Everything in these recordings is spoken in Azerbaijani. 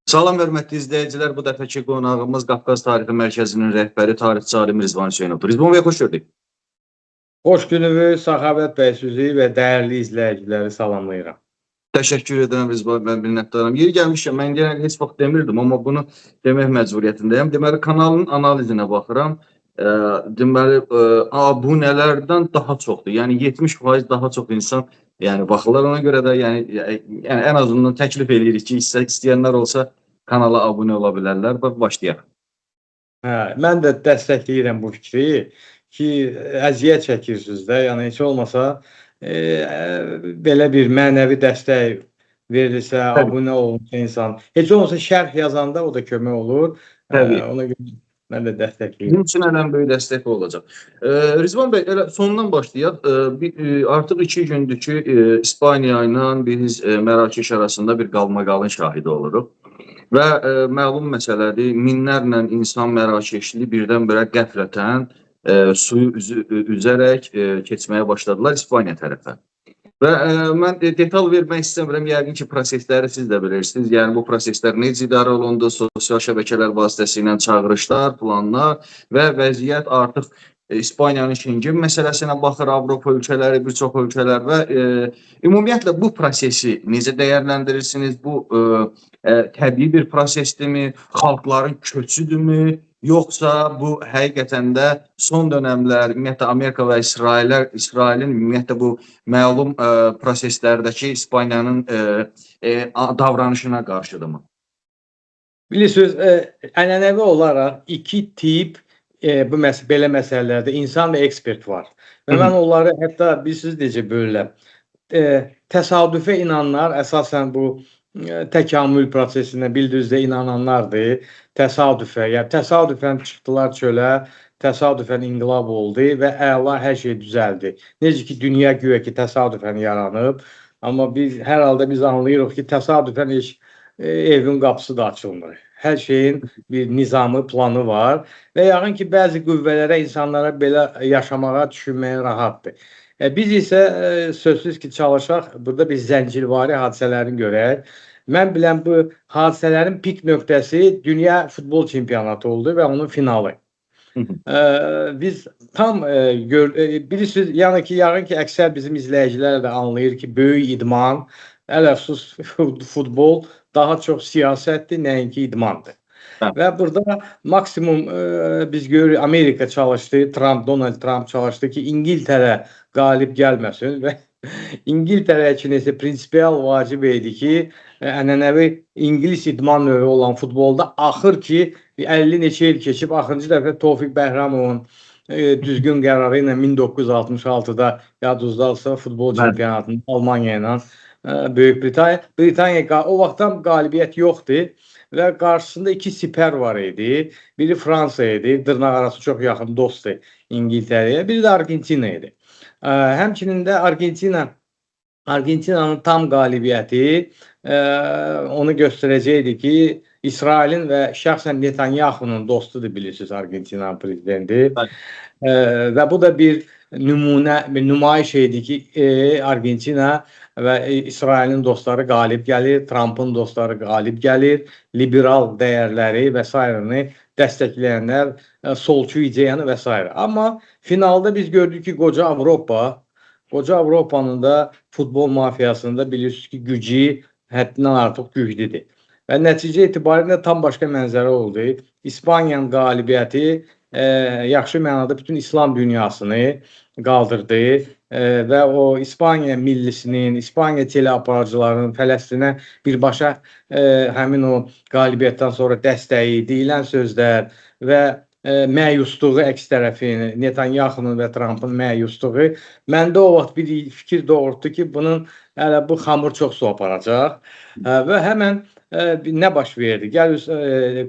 Salam hörmətli izləyicilər, bu dəfəki qonağımız Qafqaz Tarixi Mərkəzinin rəhbəri, tarixçi alim Rizvan Hüseynovdur. Rizvan bəy, xoş gördük. Xoş gününüz, Səxavət bəy, sizi və dəyərli izləyiciləri salamlayıram. Təşəkkür edirəm Rizvan, mən minnətdaram. Yeri gəlmişkən, mən yenə heç vaxt demirdim, amma bunu demək məcburiyyətindəyəm. Deməli, kanalın analizinə baxıram. Deməli, abunələrdən daha çoxdur. Yəni 70% daha çox insan yəni baxırlar. Ona görə də yəni ən azından təklif eləyirik ki, istəyənlər olsa kanala abunə ola bilərlər. Bax, başlayaq. Hə, mən də dəstəkləyirəm bu fikri ki, əziyyət çəkirsiniz də, yəni heç olmasa belə bir mənəvi dəstək verilsə, abunə olunsa insan, heç olmasa şərh yazanda o da kömək olur. Təbii. Ona görə mən də dəstəkləyirəm. Bizim üçün ən böyük dəstək olacaq. Rizvan bəy, elə sondan başlayaq. Artıq 2 gündür ki, İspaniya ilə biz Mərakeş arasında bir qalmaqalın şahidi oluruq. Və məlum məsələdir, minlərlə insan Mərakeşli birdən-birə qəflətən suyu üzərək keçməyə başladılar İspaniya tərəfə. Və mən detal vermək istəmirəm, yəqin ki, prosesləri siz də bilirsiniz. Yəni bu proseslər necə idarə olundu, sosial şəbəkələr vasitəsilə çağırışlar, planlar və vəziyyət artıq İspaniyanın Şengen məsələsinə baxır Avropa ölkələri, bir çox ölkələr və ümumiyyətlə bu prosesi necə dəyərləndirirsiniz? Bu təbii bir prosesdirmi? Xalqların köçüdürmü? Yoxsa bu həqiqətən də son dönəmlər ümumiyyətlə Amerika və İsrailin ümumiyyətlə bu məlum proseslərdəki İspaniyanın davranışına qarşıdırmı? Bilirsiniz, ənənəvi olaraq iki tip bu belə məsələlərdə insan və ekspert var. Və mən onları hətta bilirsiniz necə bölürəm. Təsadüfə inanlar əsasən bu təkamül prosesinə bildiyinizdə inananlardır. Təsadüfə, yəni təsadüfən çıxdılar çölə, təsadüfən inqilab oldu və əla hər şey düzəldi. Necə ki dünya güya ki təsadüfən yaranıb, amma biz hər halda biz anlayırıq ki, təsadüfən heç evin qapısı da açılmır. Hər şeyin bir nizamı, planı var və yəqin ki bəzi qüvvələrə, insanlara belə yaşamağa, düşünməyə rahatdır. Biz isə sözsüz ki çalışaq burada bir zəncirvari hadisələrini görək. Mən bilən bu hadisələrin pik nöqtəsi Dünya Futbol Çempionatı oldu və onun finalı. Biz tam bilirsiniz, yəni ki, yəqin ki əksər bizim izləyicilər də anlayır ki, böyük idman, ələxsus futbol daha çox siyasətdir, nəinki idmandır. Və burada maksimum biz görürük Amerika çalışdı, Trump, Donald Trump çalışdı ki, İngiltərə qalib gəlməsin və İngiltərə üçün isə prinsipial vacib idi ki, ənənəvi ingilis idman növü olan futbolda axır ki 50 neçə il keçib axırıncı dəfə Tofiq Bəhramovun düzgün qərarı ilə 1966-da yadınızdadırsa futbol çempionatında Almaniya ilə Böyük Britaniya o vaxtdan qalibiyyət yoxdur və qarşısında iki sipər var idi. Biri Fransa idi, dırnaq arası çox yaxın dostdur İngiltərəyə, biri də Argentina idi. Həmçinin də Argentinanın tam qalibiyyəti onu göstərəcəkdi ki, İsrailin və şəxsən Netanyahunun dostudur bilirsiniz Argentinanın prezidenti. Və bu da bir nümunə, bir nümayiş idi ki, Argentina və İsrailin dostları qalib gəlir, Trumpın dostları qalib gəlir, liberal dəyərləri və sairəni dəstəkləyənlər, solçu ideyanı və sairə. Amma finalda biz gördük ki, qoca Avropanın da futbol mafiyasında bilirsiniz ki, gücü həddindən artıq güclüdür. Və nəticə itibarilə tam başqa mənzərə oldu. İspaniyanın qalibiyyəti yaxşı mənada bütün İslam dünyasını qaldırdı və o İspaniya millisinin, İspaniya teleaparıcılarının Fələstinə birbaşa həmin o qalibiyyətdən sonra dəstəyi, deyilən sözlər və məyusluğu əks tərəfi, Netanyahunun və Trumpın məyusluğu məndə o vaxt bir fikir doğurtdu ki, bunun hələ bu xamır çox su aparacaq və həmən nə baş verdi? Gəl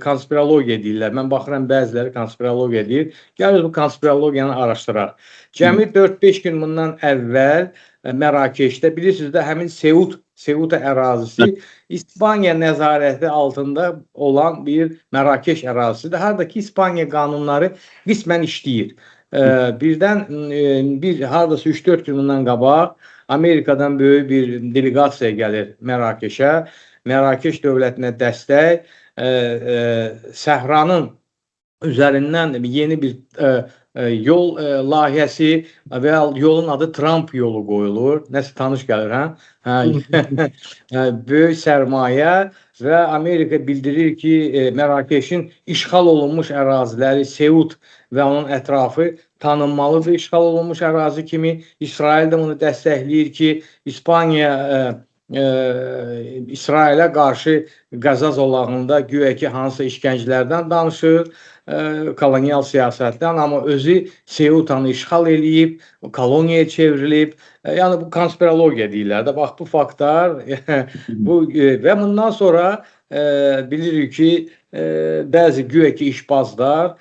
konspirologiya deyirlər. Mən baxıram bəziləri konspirologiya deyir. Gəl bu konspirologiyanı araşdıraq. Cəmi 4-5 gün bundan əvvəl Mərakeşdə bilirsiniz də həmin Seuta ərazisi İspaniya nəzarəti altında olan bir Mərakeş ərazisidir. Harada ki İspaniya qanunları qismən işləyir. Birdən bir hardasa 3-4 gün bundan qabaq Amerikadan böyük bir delegasiya gəlir Mərakeşə. Mərakeş dövlətinə dəstək, Səhranın üzərindən yeni bir yol layihəsi və yolun adı Tramp yolu qoyulur. Nəsə tanış gəlir, hə? Hə. Böyük sərmayə və Amerika bildirir ki, Mərakeşin işğal olunmuş əraziləri, Seut və onun ətrafı tanınmalıdır işğal olunmuş ərazi kimi. İsrail də bunu dəstəkləyir ki, İspaniya İsrailə qarşı Qəzza zolağında güya ki hansısa işgəncələrdən danışır, kolonial siyasətdən, amma özü Seutanı işğal eləyib, koloniyaya çevrilib. Yəni bu konspirologiya deyirlər də. Bax bu faktlar bu və bundan sonra bilirik ki, bəzi güya ki işbazlar,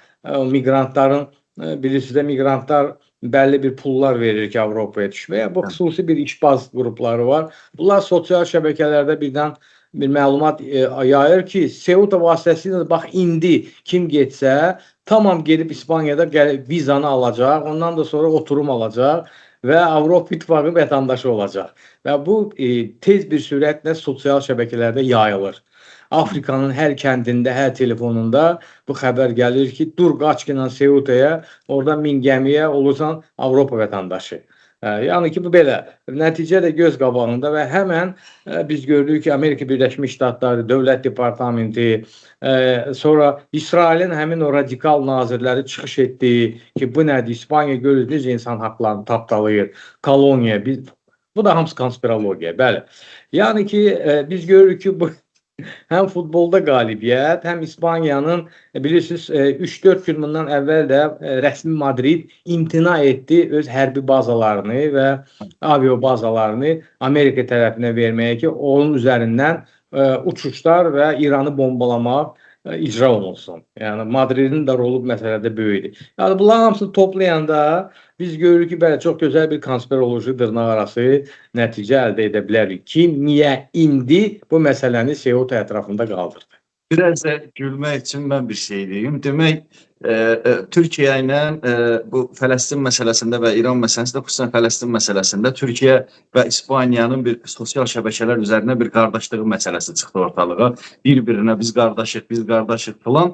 miqrantların, bilirsiniz də, miqrantlar bəlli bir pullar verir ki, Avropaya düşməyə. Bu xüsusi bir işbaz qrupları var. Bunlar sosial şəbəkələrdə birdən bir məlumat yayır ki, Ceuta vasitəsilə bax indi kim getsə, tamam gedib İspaniyada vizanı alacaq, ondan da sonra oturum alacaq və Avropa İttifaqı vətəndaşı olacaq. Və bu tez bir sürətlə sosial şəbəkələrdə yayılır. Afrikanın hər kəndində, hər telefonunda bu xəbər gəlir ki, dur qaç ki, Ceuta'ya, oradan min gəmiyə, olursan Avropa vətəndaşı. Yəni ki, bu belə. Nəticə də göz qabağında və həmən biz gördük ki, Amerika Birləşmiş Ştatları, Dövlət Departamenti, sonra İsrailin həmin o radikal nazirləri çıxış etdi ki, bu nədir? İspaniya görür necə insan haqlarını tapdalayır, koloniya. Bu da hamısı konspirologiya, bəli. Yəni ki, biz görürük ki, bu həm futbolda qalibiyyət, həm İspaniyanın, bilirsiniz, 3-4 gün bundan əvvəl də rəsmi Madrid imtina etdi öz hərbi bazalarını və aviabazalarını Amerika tərəfinə verməyə ki, onun üzərindən uçuşlar və İranı bombalamaq icra olunsun. Yəni Madridin də rolu bu məsələdə böyükdür. Yəni bunların hamısını toplayanda biz görürük ki, bəli, çox gözəl bir konspiroloji dırnaqarası nəticə əldə edə bilərik ki, niyə indi bu məsələni Ceuta ətrafında qaldırdı? Biraz da gülmək üçün mən bir şey deyim. Demək, Türkiyə ilə bu Fələstin məsələsində və İran məsələsində, xüsusən Fələstin məsələsində Türkiyə və İspaniyanın bir sosial şəbəkələr üzərində bir qardaşlığı məsələsi çıxdı ortalığa. Bir-birinə biz qardaşıq, biz qardaşıq filan.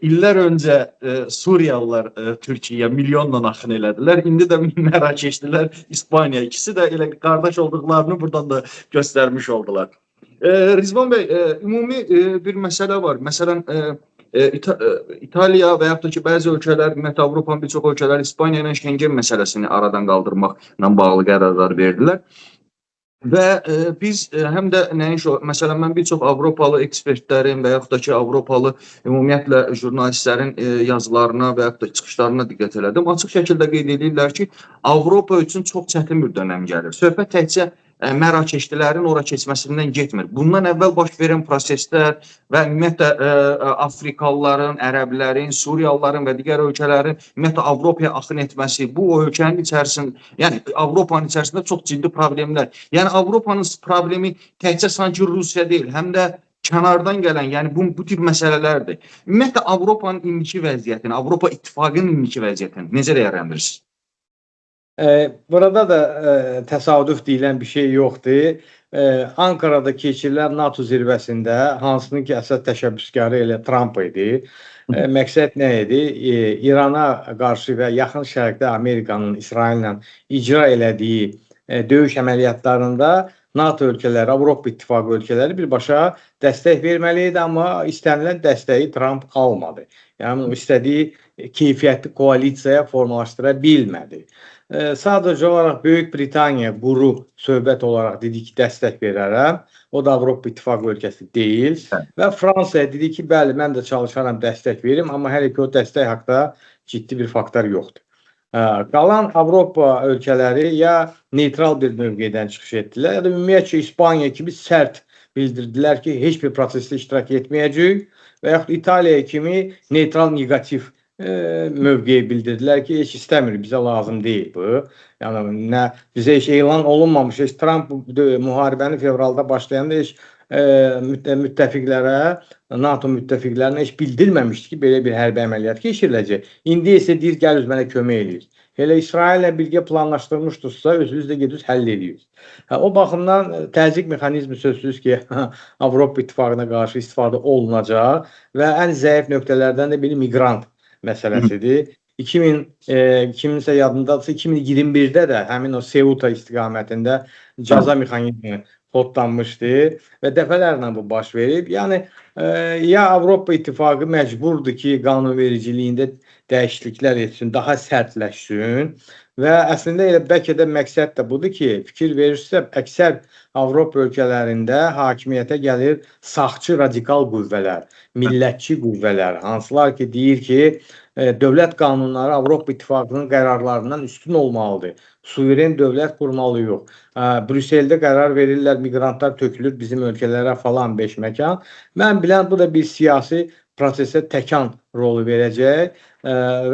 İllər öncə Suriyalılar Türkiyəyə milyonla axın elədilər. İndi də Mərakeşlilər İspaniya. İkisi də elə qardaş olduqlarını buradan da göstərmiş oldular. Rizvan bəy, ümumi bir məsələ var. Məsələn, İtaliya və yaxud da ki, bəzi ölkələr, ümumiyyətlə Avropanın bir çox ölkələri İspaniya ilə Şengen məsələsini aradan qaldırmaqla bağlı qərarlar verdilər. Və biz həm də nəyin, məsələn, mən bir çox Avropalı ekspertlərin və yaxud da ki, Avropalı ümumiyyətlə jurnalistlərin yazılarına və yaxud da çıxışlarına diqqət elədim. Açıq şəkildə qeyd edirlər ki, Avropa üçün çox çətin bir dönəm gəlir. Söhbət təkcə Mərakeşlilərin ora keçməsindən getmir. Bundan əvvəl baş verən proseslər və ümumiyyətlə Afrikalıların, ərəblərin, Suriyalıların və digər ölkələrin ümumiyyətlə Avropaya axın etməsi, bu o ölkənin içərisində, yəni Avropanın içərisində çox ciddi problemlər. Yəni Avropanın problemi təkcə sanki Rusiya deyil, həm də kənardan gələn, yəni bu tip məsələlərdir. Ümumiyyətlə Avropanın indiki vəziyyətini, Avropa İttifaqının indiki vəziyyətini necə dəyərləndirirsiniz? Burada da təsadüf deyilən bir şey yoxdur. Ankarada keçirilən NATO zirvəsində, hansının ki əsas təşəbbüskarı elə Tramp idi. Məqsəd nə idi? İrana qarşı və Yaxın Şərqdə Amerikanın İsraillə icra elədiyi döyüş əməliyyatlarında NATO ölkələri, Avropa İttifaqı ölkələri birbaşa dəstək verməli idi, amma istənilən dəstəyi Tramp almadı. Yəni istədiyi keyfiyyətli koalisiyaya formalaşdıra bilmədi. Sadəcə olaraq Böyük Britaniya quru söhbət olaraq dedi ki, dəstək verərəm. O da Avropa İttifaqı ölkəsi deyil. Və Fransaya dedi ki, bəli, mən də çalışaram dəstək verim, amma hələ ki o dəstək haqda ciddi bir faktor yoxdur. Qalan Avropa ölkələri ya neytral bir mövqedən çıxış etdilər, ya da ümumiyyətcə İspaniya kimi sərt bildirdilər ki, heç bir prosesdə iştirak etməyəcəyik və yaxud İtaliya kimi neytral neqativ mövqeyi bildirdilər ki, heç istəmirik, bizə lazım deyil bu. Yəni nə bizə heç elan olunmamış, heç Tramp müharibəni fevralda başlayanda heç müttəfiqlərə, NATO müttəfiqlərinə heç bildirməmişdi ki, belə bir hərbi əməliyyat keçiriləcək. İndi isə deyir, gəl mənə kömək eləyir. Elə İsraillə birgə planlaşdırmışdırsa, özünüz də gedirsiniz, həll edirsiniz. Hə, o baxımdan təzyiq mexanizmi sözsüz ki, Avropa İttifaqına qarşı istifadə olunacaq və ən zəif nöqtələrdən də biri miqrant məsələsidir. 2000 kiminsə yadındadırsa 2021-də də həmin o Ceuta istiqamətində cəza mexanizmi kodlanmışdı və dəfələrlə bu baş verib. Yəni ya Avropa İttifaqı məcburdur ki, qanunvericiliyində dəyişikliklər etsin, daha sərtləşsin və əslində elə bəlkə də məqsəd də budur ki, fikir verirsə, əksər Avropa ölkələrində hakimiyyətə gəlir sağçı radikal qüvvələr, millətçi qüvvələr, hansılar ki, deyir ki, dövlət qanunları Avropa İttifaqının qərarlarından üstün olmalıdır. Suveren dövlət qurmalı yox. Brüsseldə qərar verirlər, miqrantlar tökülür bizim ölkələrə falan beş məkan. Mən bilən bu da bir siyasi prosesə təkan rolu verəcək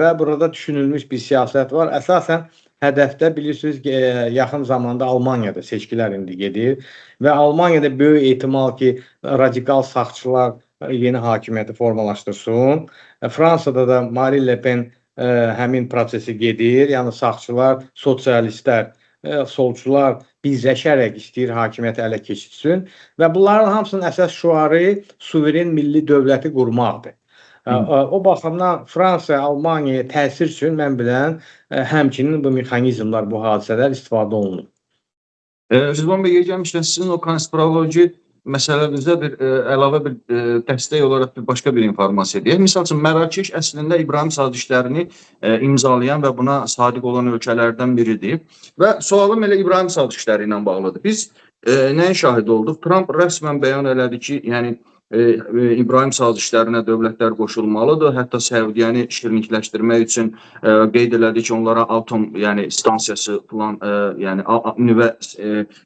və burada düşünülmüş bir siyasət var. Əsasən hədəfdə bilirsiniz ki, yaxın zamanda Almaniyada seçkilər indi gedir və Almaniyada böyük ehtimal ki, radikal sağçılar yeni hakimiyyəti formalaşdırsın. Fransada da Marine Le Pen həmin prosesi gedir. Yəni sağçılar, sosialistlər, solçular birləşərək istəyir hakimiyyəti ələ keçirsin və bunların hamısının əsas şüarı suveren milli dövləti qurmaqdır. O baxımdan Fransa, Almaniyaya təsir üçün mən bilən həmçinin bu mexanizmlər, bu hadisələr istifadə olunur. Rizvan bəy, gəlmişkən sizin o konspiroloji məsələmizdə bir əlavə bir dəstək olaraq bir başqa bir informasiya deyək. Misal üçün, Mərakeş əslində İbrahim sazişlərini imzalayan və buna sadiq olan ölkələrdən biridir. Və sualım elə İbrahim sazişləri ilə bağlıdır. Biz nəyin şahidi olduq? Tramp rəsmən bəyan elədi ki, yəni İbrahim sazişlərinə dövlətlər qoşulmalıdır. Hətta Səudiyyəni şirinlikləşdirmək üçün qeyd elədi ki, onlara atom, yəni stansiyası plan, yəni nüvə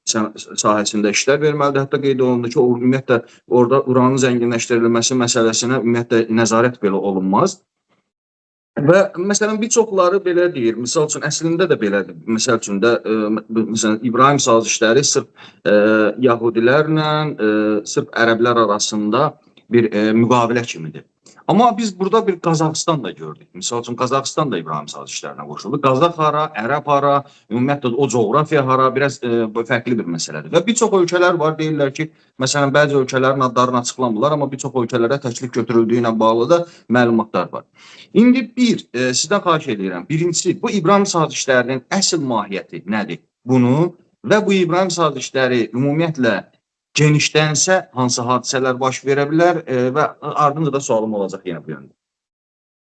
sahəsində işlər verməlidir. Hətta qeyd olundu ki, ümumiyyətlə orada uranın zənginləşdirilməsi məsələsinə ümumiyyətlə nəzarət belə olunmaz. Və məsələn bir çoxları belə deyir. Misal üçün əslində də belədir. Məsəl üçün də məsələn İbrahim sazişləri sırf yahudilərlə, sırf ərəblər arasında bir müqavilə kimidir. Amma biz burada bir Qazaxıstan da gördük. Misal üçün Qazaxıstan da İbrahim sazişlərinə qoşuldu. Qazax hara, ərəb hara, ümumiyyətlə o coğrafiya hara biraz fərqli bir məsələdir. Və bir çox ölkələr var, deyirlər ki, məsələn bəzi ölkələrin adlarını açıqlamırlar, amma bir çox ölkələrə təklif götürüldüyü ilə bağlı da məlumatlar var. İndi bir, sizdən xahiş edirəm. Birincisi, bu İbrahim sazişlərinin əsl mahiyyəti nədir? Bunu və bu İbrahim sazişləri ümumiyyətlə genişlənsə hansı hadisələr baş verə bilər və ardınca da sualım olacaq yenə bu yöndə.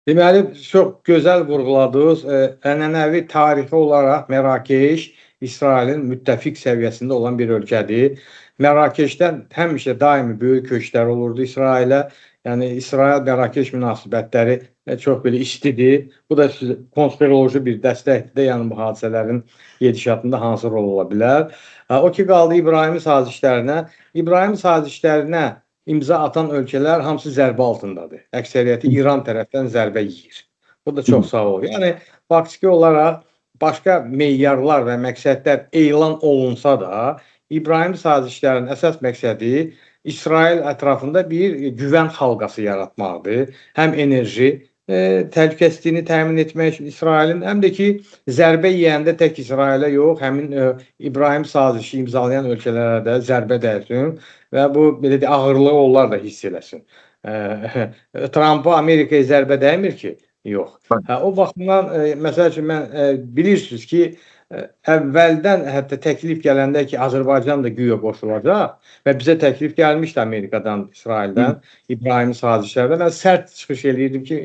Deməli, çox gözəl vurğuladınız. Ənənəvi tarixi olaraq Mərakeş İsrailin müttəfiq səviyyəsində olan bir ölkədir. Mərakeşdən həmişə daimi böyük köçlər olurdu İsrailə. Yəni İsrail-Mərakeş münasibətləri çox belə istidir. Bu da konspiroloji bir dəstəkdir də, yəni bu hadisələrin gedişatında hansı rol ola bilər. O ki qaldı İbrahim sazişlərinə. İbrahim sazişlərinə imza atan ölkələr hamısı zərbə altındadır. Əksəriyyəti İran tərəfdən zərbə yeyir. Bu da çox sağ olur. Yəni faktiki olaraq başqa meyarlar və məqsədlər elan olunsa da İbrahim sazişlərinin əsas məqsədi İsrail ətrafında bir güvən halqası yaratmaqdır. Həm enerji təhlükəsizliyini təmin etmək üçün İsrailin, həm də ki, zərbə yeyəndə tək İsrailə yox, həmin İbrahim sazişi imzalayan ölkələrə də zərbə dəysin və bu belə deyək, ağırlığı onlar da hiss eləsin. Trumpa Amerikaya zərbə dəymir ki, yox. Hə, o baxımdan məsəl üçün mən bilirsiniz ki, əvvəldən hətta təklif gələndə ki, Azərbaycan da güya qoşulacaq və bizə təklif gəlmişdi Amerikadan, İsraildən, İbrahim sazişlərdə. Mən sərt çıxış eləyirdim ki,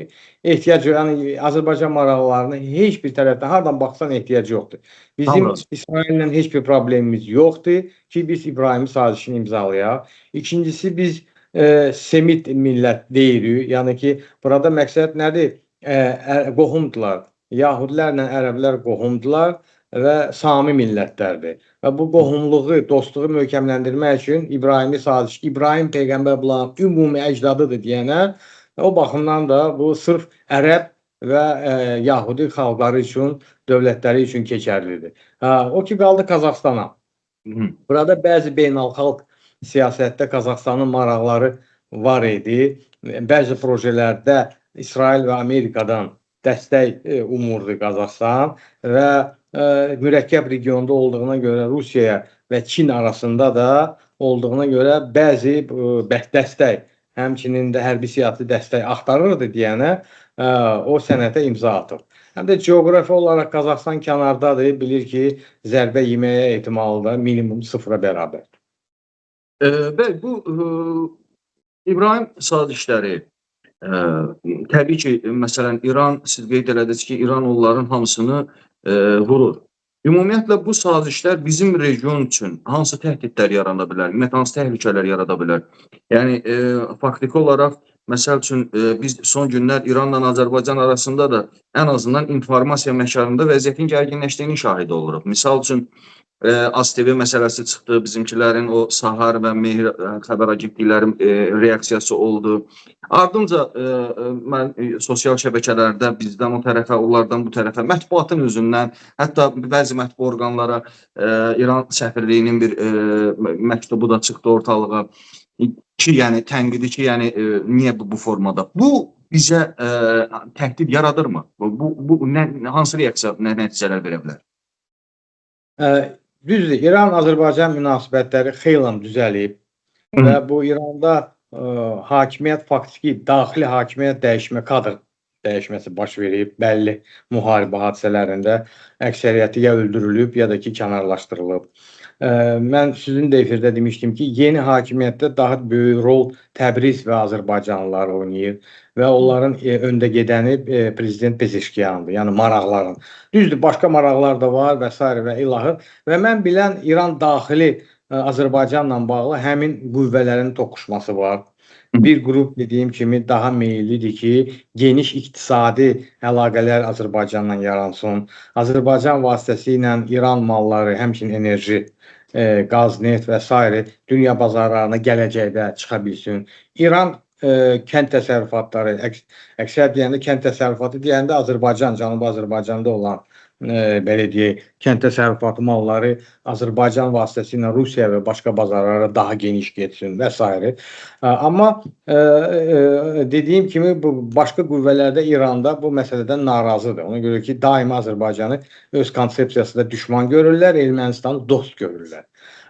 ehtiyac yox, yəni Azərbaycan maraqlarına heç bir tərəfdən hardan baxsan ehtiyac yoxdur. Bizim İsraillə heç bir problemimiz yoxdur ki, biz İbrahim sazişini imzalayaq. İkincisi, biz Semit millət deyirik. Yəni ki, burada məqsəd nədir? Qohumdular. Yahudilərlə ərəblər qohumdular və Sami millətlərdir. Və bu qohumluğu, dostluğu möhkəmləndirmək üçün İbrahimi saziş, İbrahim peyğəmbər bunların ümumi əcdadıdır deyənə, o baxımdan da bu sırf ərəb və Yahudi xalqları üçün, dövlətləri üçün keçərlidir. Ha, o ki qaldı Qazaxstana. Burada bəzi beynəlxalq siyasətdə Qazaxstanın maraqları var idi. Bəzi projelərdə İsrail və Amerikadan dəstək umurdu Qazaxıstan və mürəkkəb regionda olduğuna görə Rusiyaya və Çin arasında da olduğuna görə bəzi dəstək, həmçinin də hərbi siyasi dəstək axtarırdı deyənə o sənətə imza atıb. Həm də coğrafi olaraq Qazaxıstan kənardadır, bilir ki, zərbə yeməyə ehtimalı da minimum sıfıra bərabər. Bəy, bu İbrahim sazişləri təbii ki, məsələn, İran, siz qeyd elədiniz ki, İran onların hamısını vurur. Ümumiyyətlə, bu sazişlər bizim region üçün hansı təhdidlər yarana bilər, ümumiyyətlə, hansı təhlükələr yarada bilər? Yəni, faktiki olaraq, məsəl üçün, biz son günlər İranla Azərbaycan arasında da ən azından informasiya məkanında vəziyyətin gərginləşdiyini şahid oluruq. Misal üçün, AzTV məsələsi çıxdı, bizimkilərin o Sahar və Mehr xəbər agentliklərin reaksiyası oldu. Ardınca mən sosial şəbəkələrdə bizdən o tərəfə, onlardan bu tərəfə, mətbuatın özündən, hətta bəzi mətbu orqanlara İran səfirliyinin bir məktubu da çıxdı ortalığa ki, yəni tənqidi ki, yəni niyə bu formada? Bu bizə təhdid yaradırmı? Bu nə, hansı reaksiya, nə nəticələr verə bilər? Düzdür, İran-Azərbaycan münasibətləri xeyli düzəlib və bu İranda hakimiyyət faktiki daxili hakimiyyət dəyişmə, kadr dəyişməsi baş verib bəlli müharibə hadisələrində əksəriyyəti ya öldürülüb, ya da ki, kənarlaşdırılıb. Mən sizin də efirdə demişdim ki, yeni hakimiyyətdə daha böyük rol Təbriz və Azərbaycanlılar oynayır və onların öndə gedəni prezident Pezeşkiyandır, yəni maraqların. Düzdür, başqa maraqlar da var və s. və ilahı və mən bilən İran daxili Azərbaycanla bağlı həmin qüvvələrin toqquşması var. Bir qrup dediyim kimi daha meyillidir ki, geniş iqtisadi əlaqələr Azərbaycanla yaransın. Azərbaycan vasitəsilə İran malları, həmçinin enerji, qaz, neft və s. dünya bazarlarına gələcəkdə çıxa bilsin. İran kənd təsərrüfatları, əksər deyəndə kənd təsərrüfatı deyəndə Azərbaycan, Cənubi Azərbaycanda olan belə deyək, kənd təsərrüfatı malları Azərbaycan vasitəsilə Rusiya və başqa bazarlara daha geniş getsin və s. Amma dediyim kimi bu başqa qüvvələrdə İranda bu məsələdən narazıdır. Ona görə ki, daima Azərbaycanı öz konsepsiyasında düşman görürlər, Ermənistanı dost görürlər.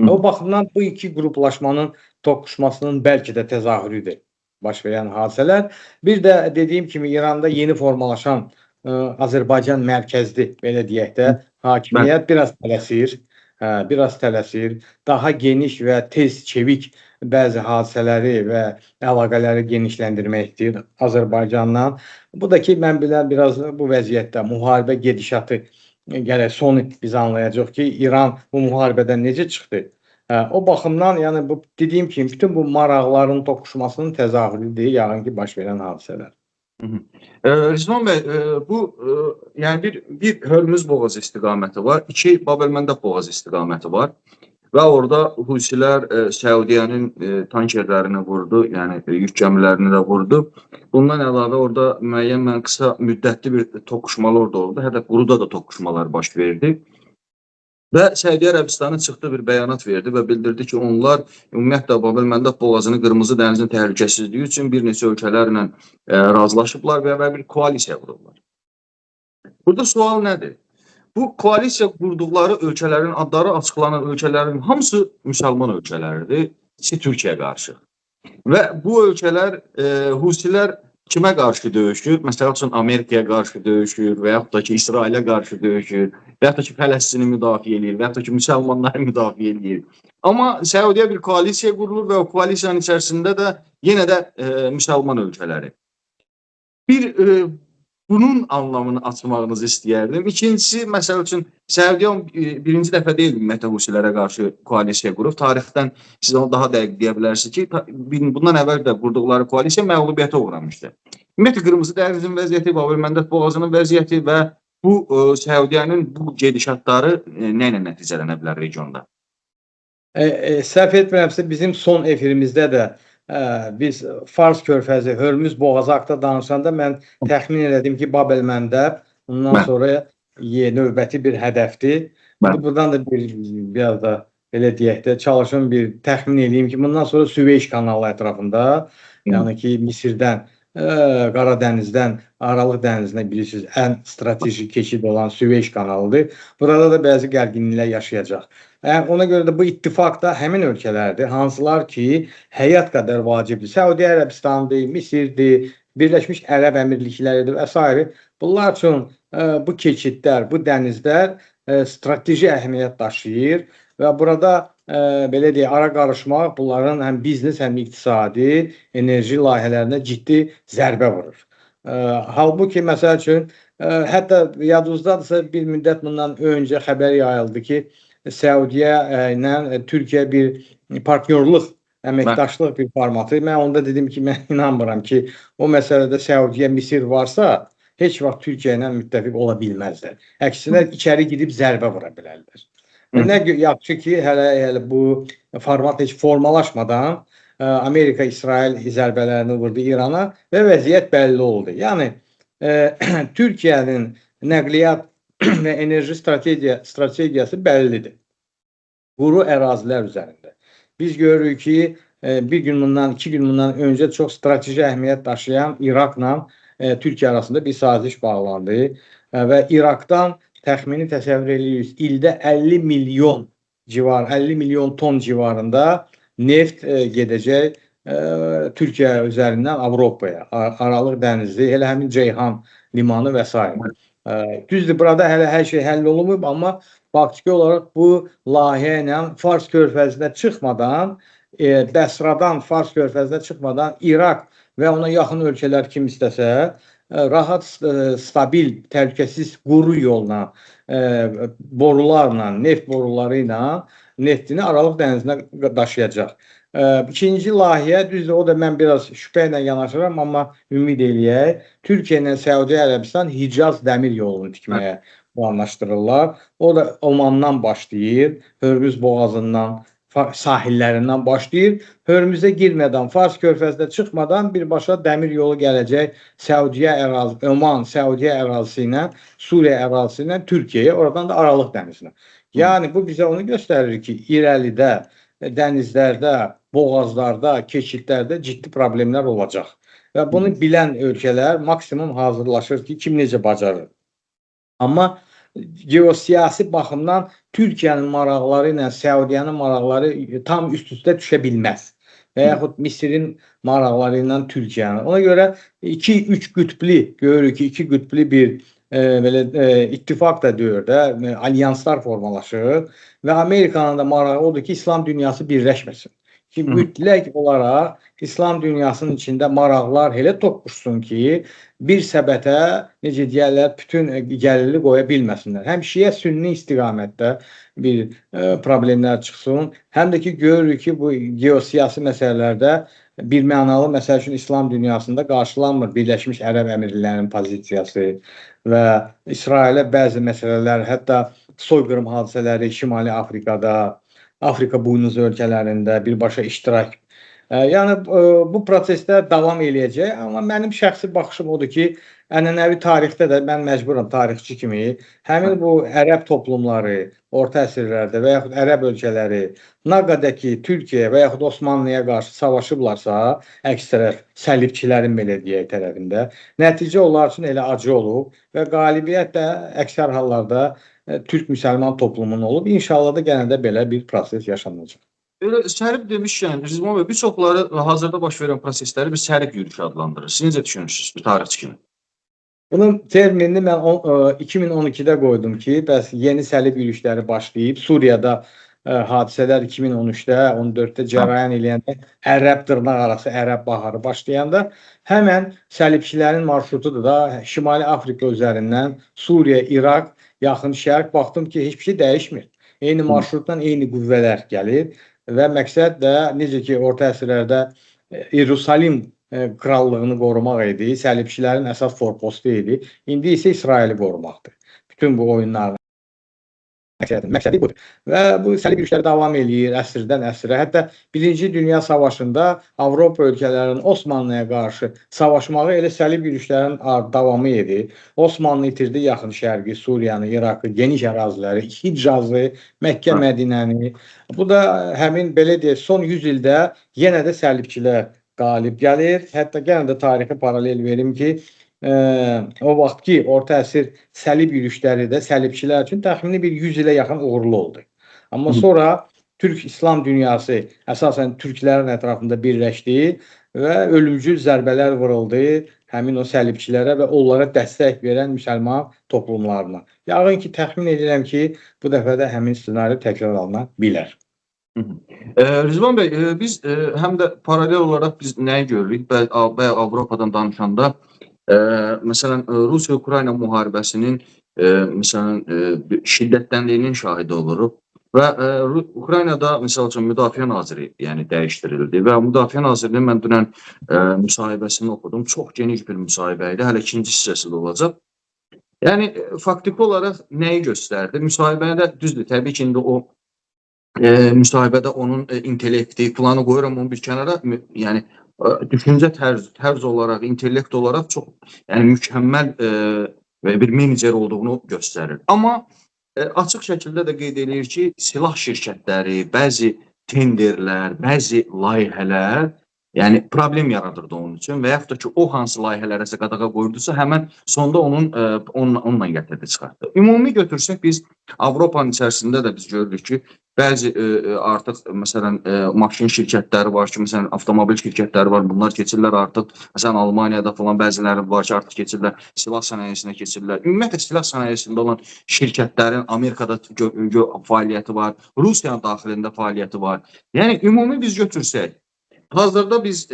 O baxımdan bu iki qruplaşmanın toqquşmasının bəlkə də təzahürüdür baş verən hadisələr. Bir də dediyim kimi İranda yeni formalaşan Azərbaycan mərkəzli, belə deyək də, hakimiyyət biraz tələsir, biraz tələsir, daha geniş və tez, çevik bəzi hadisələri və əlaqələri genişləndirmək istəyir Azərbaycanla. Bu da ki, mən bilən biraz bu vəziyyətdə müharibə gedişatı gərək sonu biz anlayacaq ki, İran bu müharibədən necə çıxdı? O baxımdan, yəni bu dediyim kimi bütün bu maraqların toqquşmasının təzahürüdür yarınki baş verən hadisələr. Rizvan bəy, bu yəni bir Hörmüz boğazı istiqaməti var, iki Babel-Məndəb boğazı istiqaməti var və orada Husilər Səudiyyənin tankerlərini vurdu, yəni yük gəmilərini də vurdu. Bundan əlavə orada müəyyən qısa müddətli bir toqquşmalar orada oldu, hətta quruda da toqquşmalar baş verdi. Və Səudiyyə Ərəbistanı çıxdı bir bəyanat verdi və bildirdi ki, onlar ümumiyyətlə Babel-Məndəb boğazını Qırmızı dənizin təhlükəsizliyi üçün bir neçə ölkələrlə razılaşıblar və bir koalisiya qurublar. Burada sual nədir? Bu koalisiya qurduqları ölkələrin adları açıqlanan ölkələrin hamısı müsəlman ölkələridir, ikisi Türkiyəyə qarşı. Və bu ölkələr, Husilər kimə qarşı döyüşür? Məsəl üçün Amerikaya qarşı döyüşür və yaxud da ki, İsrailə qarşı döyüşür və yaxud da ki, Fələstini müdafiə eləyir və yaxud da ki, müsəlmanları müdafiə eləyir. Amma Səudiyyə bir koalisiya qurulur və o koalisiyanın içərisində də yenə də müsəlman ölkələri. Bir, bunun anlamını açmağınızı istəyərdim. İkincisi, məsəl üçün, Səudiyyə birinci dəfə deyil ümumiyyətlə Husilərə qarşı koalisiya qurub. Tarixdən siz onu daha dəqiq deyə bilərsiniz ki, bundan əvvəl də qurduqları koalisiya məğlubiyyətə uğramışdı. Ümumiyyətlə, Qırmızı dənizin vəziyyəti, Babel-Məndəb boğazının vəziyyəti və bu Səudiyyənin bu gedişatları nə ilə nəticələnə bilər regionda? Səhv etmirəmsə, bizim son efirimizdə də biz Fars körfəzi, Hörmüz boğazı haqqında danışanda mən təxmin elədim ki, Babel-Məndəb bundan sonra növbəti bir hədəfdir. Buradan da biraz da belə deyək də çalışım bir təxmin eləyim ki, bundan sonra Süveyş kanalı ətrafında, yəni ki, Misirdən Qara dənizdən Aralıq dənizinə bilirsiniz ən strateji keçid olan Süveyş kanalıdır. Burada da bəzi gərginliklər yaşayacaq. Yəni ona görə də bu ittifaq da həmin ölkələrdir, hansılar ki, həyat qədər vacibdir. Səudiyyə Ərəbistanıdır, Misirdir, Birləşmiş Ərəb Əmirlikləridir və s. Bunlar üçün bu keçidlər, bu dənizlər strateji əhəmiyyət daşıyır və burada belə deyək, ara qarışmaq bunların həm biznes, həm iqtisadi, enerji layihələrinə ciddi zərbə vurur. Halbuki məsəl üçün hətta yadınızdadırsa bir müddət bundan öncə xəbər yayıldı ki, Səudiyyə ilə Türkiyə bir partnyorluq, əməkdaşlıq bir formatı. Mən onda dedim ki, mən inanmıram ki, o məsələdə Səudiyyə, Misir varsa, heç vaxt Türkiyə ilə müttəfiq ola bilməzlər. Əksinə içəri girib zərbə vura bilərlər. Nə yaxşı ki, hələ bu format heç formalaşmadan Amerika İsrail zərbələrini vurdu İrana və vəziyyət bəlli oldu. Yəni Türkiyənin nəqliyyat və enerji strategiyası bəllidir. Quru ərazilər üzərində. Biz görürük ki, bir gün bundan, 2 gün bundan öncə çox strateji əhəmiyyət daşıyan İraqla Türkiyə arasında bir saziş bağlandı və İraqdan təxmini təsəvvür edirik, ildə 50 milyon civar, 50 milyon ton civarında neft gedəcək Türkiyə üzərindən Avropaya, Aralıq dənizi, elə həmin Ceyhan limanı və s. Düzdür, burada hələ hər şey həll olunmayıb, amma faktiki olaraq bu layihə ilə Fars körfəzinə çıxmadan, Bəsradan Fars körfəzinə çıxmadan İraq və ona yaxın ölkələr kim istəsə, rahat, stabil, təhlükəsiz quru yolla, borularla, neft boruları ilə neftini Aralıq dənizinə daşıyacaq. İkinci layihə, düzdür, o da mən biraz şübhə ilə yanaşıram, amma ümid eləyək. Türkiyə ilə Səudiyyə Ərəbistan Hicaz dəmir yolunu tikməyə planlaşdırırlar. O da Omandan başlayır, Hörmüz boğazından, sahillərindən başlayır. Hörmüzə girmədən, Fars körfəzinə çıxmadan birbaşa dəmir yolu gələcək Səudiyyə ərazisi, Oman, Səudiyyə ərazisi ilə, Suriya ərazisi ilə Türkiyəyə, oradan da Aralıq dənizinə. Yəni bu bizə onu göstərir ki, irəlidə dənizlərdə, boğazlarda, keçidlərdə ciddi problemlər olacaq. Və bunu bilən ölkələr maksimum hazırlaşır ki, kim necə bacarır. Amma geosiyasi baxımdan Türkiyənin maraqları ilə Səudiyyənin maraqları tam üst-üstə düşə bilməz. Və yaxud Misirin maraqları ilə Türkiyənin. Ona görə 2-3 qütblü görürük ki, 2 qütblü bir belə ittifaq da deyir də, alyanslar formalaşır və Amerikanın da marağı odur ki, İslam dünyası birləşməsin. Ki mütləq olaraq İslam dünyasının içində maraqlar elə toqquşsun ki, bir səbətə, necə deyərlər, bütün gəliri qoya bilməsinlər. Həm şiə sünni istiqamətdə bir problemlər çıxsın, həm də ki, görürük ki, bu geosiyasi məsələlərdə bir mənalı, məsəl üçün, İslam dünyasında qarşılanmır Birləşmiş Ərəb Əmirliklərinin pozisiyası və İsrailə bəzi məsələlər, hətta soyqırım hadisələri Şimali Afrikada, Afrika buynuzu ölkələrində birbaşa iştirak. Yəni bu prosesdə davam eləyəcək, amma mənim şəxsi baxışım odur ki, ənənəvi tarixdə də mən məcburam tarixçi kimi həmin bu ərəb toplumları orta əsrlərdə və yaxud ərəb ölkələri nə qədər ki Türkiyə və yaxud Osmanlıya qarşı savaşıblarsa, əks tərəf səlibçilərin belə deyək tərəfində, nəticə onlar üçün elə acı olub və qalibiyyət də əksər hallarda Türk müsəlman toplumunun olub. İnşallah da yenə də belə bir proses yaşanacaq. Elə səlib demişkən, Rizvan bəy, bir çoxları hazırda baş verən prosesləri bir səlib yürüşü adlandırır. Siz necə düşünürsünüz bir tarixçi kimi? Bunun terminini mən 2012-də qoydum ki, bəs yeni səlib yürüşləri başlayıb. Suriyada hadisələr 2013-də, 14-də cərəyan eləyəndə ərəb dırnaq arası ərəb baharı başlayanda həmən səlibçilərin marşrutudur da Şimali Afrika üzərindən Suriya, İraq, Yaxın Şərq, baxdım ki, heç bir şey dəyişmir. Eyni marşrutdan eyni qüvvələr gəlir və məqsəd də necə ki orta əsrlərdə Yerusalim krallığını qorumaq idi, səlibçilərin əsas forpostu idi. İndi isə İsraili qorumaqdır. Bütün bu oyunların məqsədi budur. Və bu səlib yürüşləri davam eləyir əsrdən əsrə. Hətta Birinci Dünya Savaşında Avropa ölkələrinin Osmanlıya qarşı savaşmağı elə səlib yürüşlərin davamı idi. Osmanlı itirdi Yaxın Şərqi, Suriyanı, İraqı, geniş əraziləri, Hicazı, Məkkə, Mədinəni. Bu da həmin belə deyək, son 100 ildə yenə də səlibçilər qalib gəlir. Hətta yenə də tarixi paralel verim ki, o vaxt ki, orta əsr səlib yürüşləri də səlibçilər üçün təxmini bir 100 ilə yaxın uğurlu oldu. Amma sonra Türk İslam dünyası əsasən türklərin ətrafında birləşdi və ölümcül zərbələr vuruldu həmin o səlibçilərə və onlara dəstək verən müsəlman toplumlarına. Yəqin ki, təxmin edirəm ki, bu dəfə də həmin ssenari təkrar alına bilər. Rizvan bəy, biz həm də paralel olaraq biz nəyi görürük? Bəy Avropadan danışanda, məsələn, Rusiya-Ukrayna müharibəsinin məsələn, şiddətləndiyinin şahidi oluruq. Və Ukraynada məsəl üçün Müdafiə naziri, yəni dəyişdirildi və Müdafiə nazirinin mən dünən müsahibəsini oxudum. Çox geniş bir müsahibə idi. Hələ ikinci hissəsi də olacaq. Yəni faktiki olaraq nəyi göstərdi? Müsahibədə düzdür, təbii ki, indi o müsahibədə onun intellekti planı qoyuram onu bir kənara, yəni düşüncə tərz olaraq, intellekt olaraq çox, yəni mükəmməl və bir menecer olduğunu göstərir. Amma açıq şəkildə də qeyd eləyir ki, silah şirkətləri, bəzi tenderlər, bəzi layihələr, yəni problem yaradırdı onun üçün və yaxud da ki, o hansı layihələrəsə qadağa qoyurdusa, həmən sonda onun onunla gətirdi, çıxartdı. Ümumi götürsək biz Avropanın içərisində də biz görürük ki, bəzi artıq məsələn maşın şirkətləri var ki, məsələn avtomobil şirkətləri var, bunlar keçirlər artıq, məsələn Almaniyada falan bəziləri var ki, artıq keçirlər, silah sənayesinə keçirlər. Ümumiyyətlə silah sənayesində olan şirkətlərin Amerikada fəaliyyəti var, Rusiyanın daxilində fəaliyyəti var. Yəni ümumi biz götürsək, hazırda biz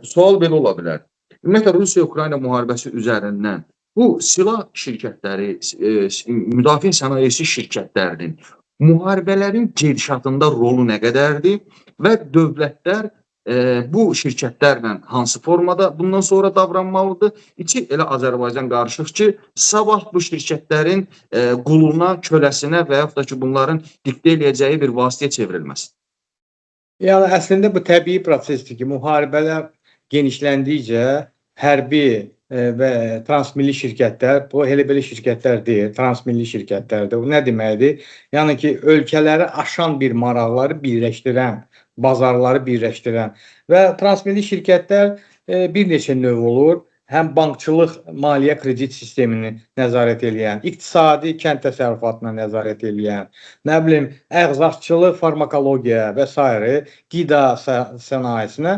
sual belə ola bilər. Ümumiyyətlə Rusiya-Ukrayna müharibəsi üzərindən bu silah şirkətləri, müdafiə sənayesi şirkətlərinin müharibələrin gedişatında rolu nə qədərdir və dövlətlər bu şirkətlərlə hansı formada bundan sonra davranmalıdır? İki, elə Azərbaycan qarışıq ki, sabah bu şirkətlərin quluna, köləsinə və yaxud da ki, bunların diktə eləyəcəyi bir vasitəyə çevrilməsin. Yəni əslində bu təbii prosesdir ki, müharibələr genişləndikcə hərbi və transmilli şirkətlər, bu elə belə şirkətlər deyil, transmilli şirkətlərdir. Bu nə deməkdir? Yəni ki, ölkələri aşan bir maraqları birləşdirən, bazarları birləşdirən və transmilli şirkətlər bir neçə növ olur. Həm bankçılıq, maliyyə kredit sistemini nəzarət eləyən, iqtisadi kənd təsərrüfatına nəzarət eləyən, nə bilim, ərzaqçılıq, farmakologiya və s. qida sənayesinə,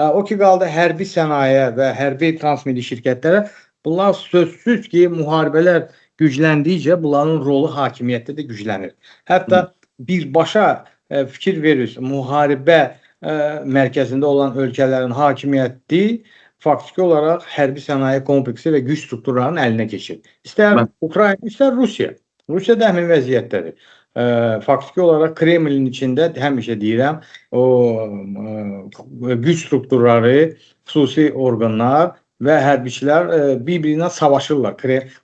o ki qaldı hərbi sənaye və hərbi transmilli şirkətlərə, bunlar sözsüz ki, müharibələr gücləndikcə bunların rolu hakimiyyətdə də güclənir. Hətta birbaşa fikir verirsiniz, müharibə mərkəzində olan ölkələrin hakimiyyəti faktiki olaraq hərbi sənaye kompleksi və güc strukturlarının əlinə keçir. İstər Ukrayna, istər Rusiya. Rusiya da həmin vəziyyətdədir. Faktiki olaraq Kremlin içində həmişə deyirəm, o güc strukturları, xüsusi orqanlar və hərbiçilər bir-birinə savaşırlar.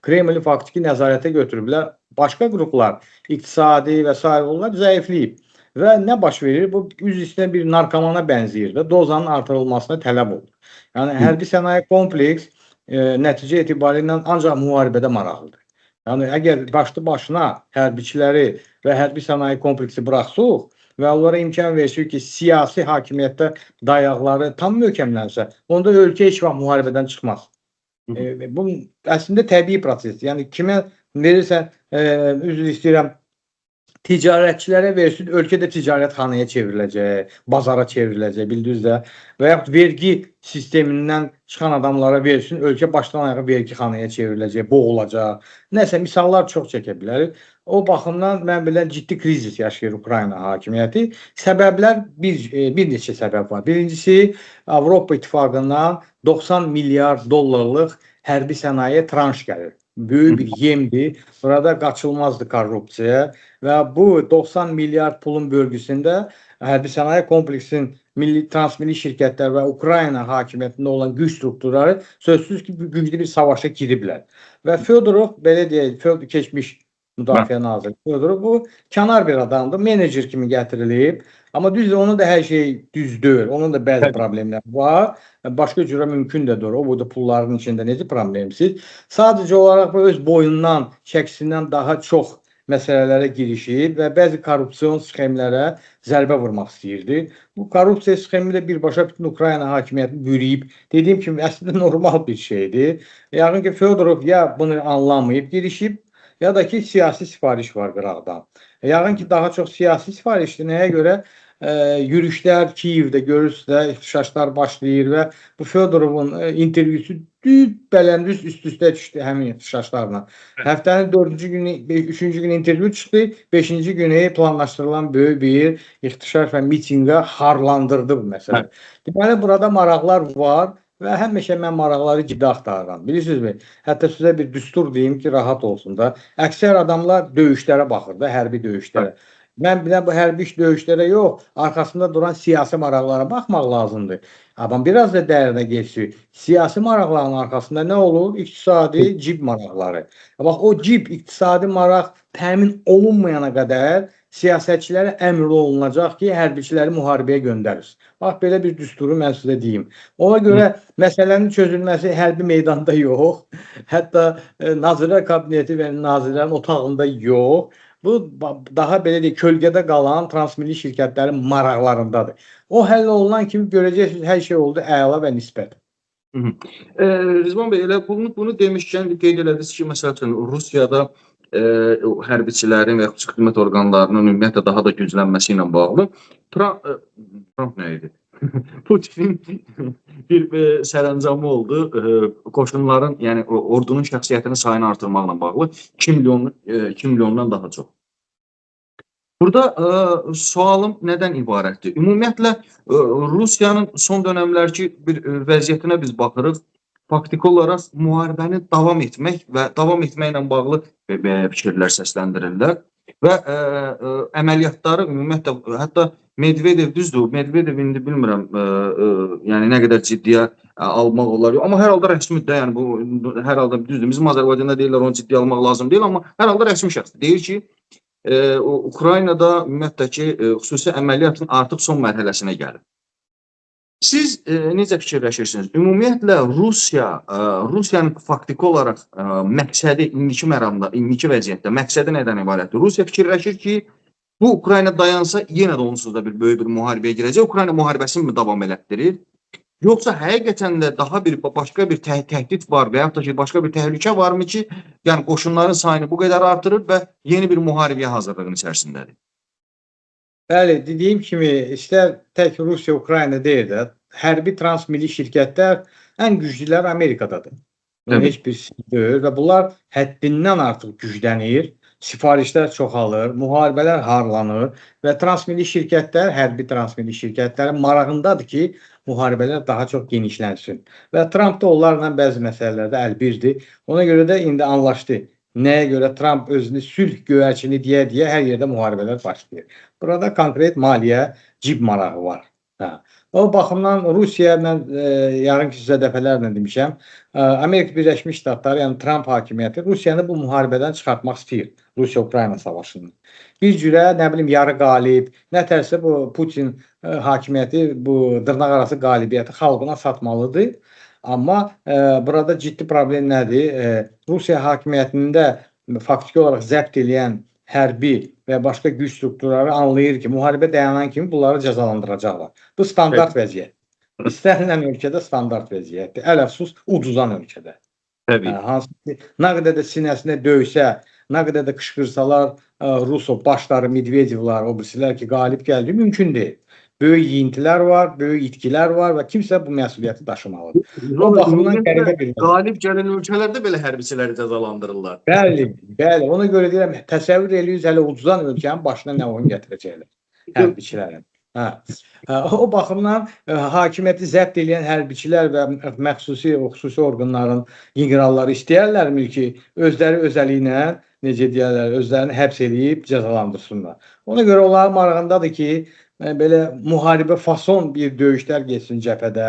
Kremli faktiki nəzarətə götürüblər. Başqa qruplar, iqtisadi və s. onlar zəifləyib. Və nə baş verir? Bu, üz üstünə bir narkomana bənzəyir və dozanın artırılmasına tələb olur. Yəni, hərbi sənaye kompleks nəticə etibarilə ancaq müharibədə maraqlıdır. Yəni, əgər başlı başına hərbiçiləri və hərbi sənaye kompleksi buraxsaq və onlara imkan versək ki, siyasi hakimiyyətdə dayaqları tam möhkəmlənsə, onda ölkə heç vaxt müharibədən çıxmaz. Bu əslində təbii prosesdir. Yəni, kimə verirsən, üzr istəyirəm, ticarətçilərə versin, ölkə də ticarətxanaya çevriləcək, bazara çevriləcək, bildiniz də. Və yaxud vergi sistemindən çıxan adamlara versin, ölkə başdan ayağa vergixanaya çevriləcək, boğulacaq. Nəsə, misallar çox çəkə bilərik. O baxımdan mən bilən ciddi krizis yaşayır Ukrayna hakimiyyəti. Səbəblər bir neçə səbəb var. Birincisi, Avropa İttifaqından 90 milyard dollarlıq hərbi sənaye tranş gəlir. Böyük bir yemdir. Burada qaçılmazdır korrupsiya və bu 90 milyard pulun bölgüsündə hərbi sənaye kompleksinin milli, transmilli şirkətlər və Ukrayna hakimiyyətində olan güc strukturları sözsüz ki, güclü bir savaşa giriblər. Və Fyodorov, belə deyək, Fyodorov keçmiş Müdafiə naziri Fyodorov bu kənar bir adamdır, menecer kimi gətirilib. Amma düzdür, onun da hər şey düz deyil. Onun da bəzi problemləri var. Başqa cürə mümkün də deyil. O burada pulların içində necə problemsiz. Sadəcə olaraq bu öz boyundan, çəkisindən daha çox məsələlərə girişib və bəzi korrupsiyon sxemlərə zərbə vurmaq istəyirdi. Bu korrupsiya sxemi də birbaşa bütün Ukrayna hakimiyyətini bürüyüb. Dediyim kimi, əslində normal bir şeydir. Yəqin ki, Fyodorov ya bunu anlamayıb girişib, ya da ki, siyasi sifariş var qıraqdan. Yəqin ki, daha çox siyasi sifarişdir. Nəyə görə? Yürüşlər Kiyevdə görürsünüz də, ixtişaşlar başlayır və bu Fyodorovun intervyusu düz üst-üstə düşdü həmin ixtişaşlarla. Həftənin 4-cü günü, 3-cü günü intervyu çıxdı, 5-ci günü planlaşdırılan böyük bir ixtişaş və mitinqə harlandırdı bu məsələ. Deməli, burada maraqlar var və həmişə mən maraqları ciddi axtarıram. Bilirsinizmi? Hətta sizə bir düstur deyim ki, rahat olsun da. Əksər adamlar döyüşlərə baxır da, hərbi döyüşlərə. Mən bilən bu hərbi döyüşlərə yox, arxasında duran siyasi maraqlara baxmaq lazımdır. Amma biraz da dərinə getsin. Siyasi maraqların arxasında nə olur? İqtisadi cib maraqları. Bax, o cib iqtisadi maraq təmin olunmayana qədər siyasətçilərə əmr olunacaq ki, hərbiçiləri müharibəyə göndərir. Bax, belə bir düsturu mən sizə deyim. Ona görə məsələnin çözülməsi hərbi meydanda yox, hətta Nazirlər Kabineti və nazirlərin otağında yox. Bu, daha belə deyək, kölgədə qalan transmilli şirkətlərin maraqlarındadır. O həll olunan kimi görəcəksiniz, hər şey oldu əla və nisbət. Rizvan bəy, elə bunu demişkən qeyd elədiniz ki, məsəl üçün Rusiyada hərbiçilərin və xüsusi xidmət orqanlarının ümumiyyətlə daha da güclənməsi ilə bağlı Trump nə idi? Putinin bir sərəncamı oldu. Qoşunların, yəni ordunun şəxsiyyətinin sayını artırmaqla bağlı 2 milyondan daha çox. Burada sualım nədən ibarətdir? Ümumiyyətlə Rusiyanın son dönəmlərki bir vəziyyətinə biz baxırıq. Faktiki olaraq müharibəni davam etmək və davam etməklə bağlı fikirlər səsləndirirlər və əməliyyatları ümumiyyətlə, hətta Medvedev, düzdür, Medvedev indi bilmirəm, yəni nə qədər ciddiyə almaq olar, amma hər halda rəsmidir, yəni bu hər halda düzdür. Bizim Azərbaycanda deyirlər onu ciddiyə almaq lazım deyil, amma hər halda rəsmi şəxsdir. Deyir ki, Ukraynada ümumiyyətlə ki, xüsusi əməliyyatın artıq son mərhələsinə gəlib. Siz necə fikirləşirsiniz? Ümumiyyətlə Rusiyanın faktiki olaraq məqsədi indiki məramda, indiki vəziyyətdə məqsədi nədən ibarətdir? Rusiya fikirləşir ki, bu Ukrayna dayansa yenə də onsuz da bir böyük bir müharibəyə girəcək. Ukrayna müharibəsini mi davam elətdirir? Yoxsa həqiqətən də daha bir başqa bir təhdid var və yaxud da ki, başqa bir təhlükə varmı ki, yəni qoşunların sayını bu qədər artırır və yeni bir müharibəyə hazırlığın içərisindədir? Bəli, dediyim kimi, istər tək Rusiya, Ukrayna deyil də, hərbi transmilli şirkətlər ən güclülər Amerikadadır. Bunun heç bir sirri deyil və bunlar həddindən artıq güclənir, sifarişlər çoxalır, müharibələr harlanır və transmilli şirkətlər, hərbi transmilli şirkətlərin marağındadır ki, müharibələr daha çox genişlənsin. Və Trump da onlarla bəzi məsələlərdə əlbirdir. Ona görə də indi anlaşdı. Nəyə görə Trump özünü sülh göyərçini deyə-deyə hər yerdə müharibələr başlayır. Burada konkret maliyyə, cib marağı var. Hə. O baxımdan Rusiya, mən yarın ki sizə dəfələrlə demişəm, Amerika Birləşmiş Ştatları, yəni Trump hakimiyyəti Rusiyanı bu müharibədən çıxartmaq istəyir. Rusiya-Ukrayna savaşından. Bir cürə, nə bilim, yarı qalib, nə tərsə bu Putin hakimiyyəti bu dırnaqarası qalibiyyəti xalqına satmalıdır. Amma burada ciddi problem nədir? Rusiya hakimiyyətində faktiki olaraq zəbt eləyən hərbi və başqa güc strukturları anlayır ki, müharibə dayanan kimi bunları cəzalandıracaqlar. Bu standart vəziyyət. İstənilən ölkədə standart vəziyyətdir. Ələxsus uduzan ölkədə. Təbii. Hansı ki, nə qədər də sinəsinə döysə, nə qədər də qışqırsalar, Ruso başları, Medvedevlər, o birisilər ki, qalib gəldi, mümkün deyil. Böyük yiyintilər var, böyük itkilər var və kimsə bu məsuliyyəti daşımalıdır. O baxımdan qəribə bir qalib gələn ölkələrdə belə hərbiçiləri cəzalandırırlar. Bəli, bəli. Ona görə deyirəm, təsəvvür eləyirsiniz, hələ uduzan ölkənin başına nə oyun gətirəcəklər hərbiçilərin. Hə. O baxımdan hakimiyyəti zəbt eləyən hərbiçilər və məxsusi, xüsusi orqanların generalları istəyərlərmi ki, özləri özəliyinə, necə deyərlər, özlərini həbs eləyib cəzalandırsınlar. Ona görə onların marağındadır ki, belə müharibə fason bir döyüşlər getsin cəbhədə.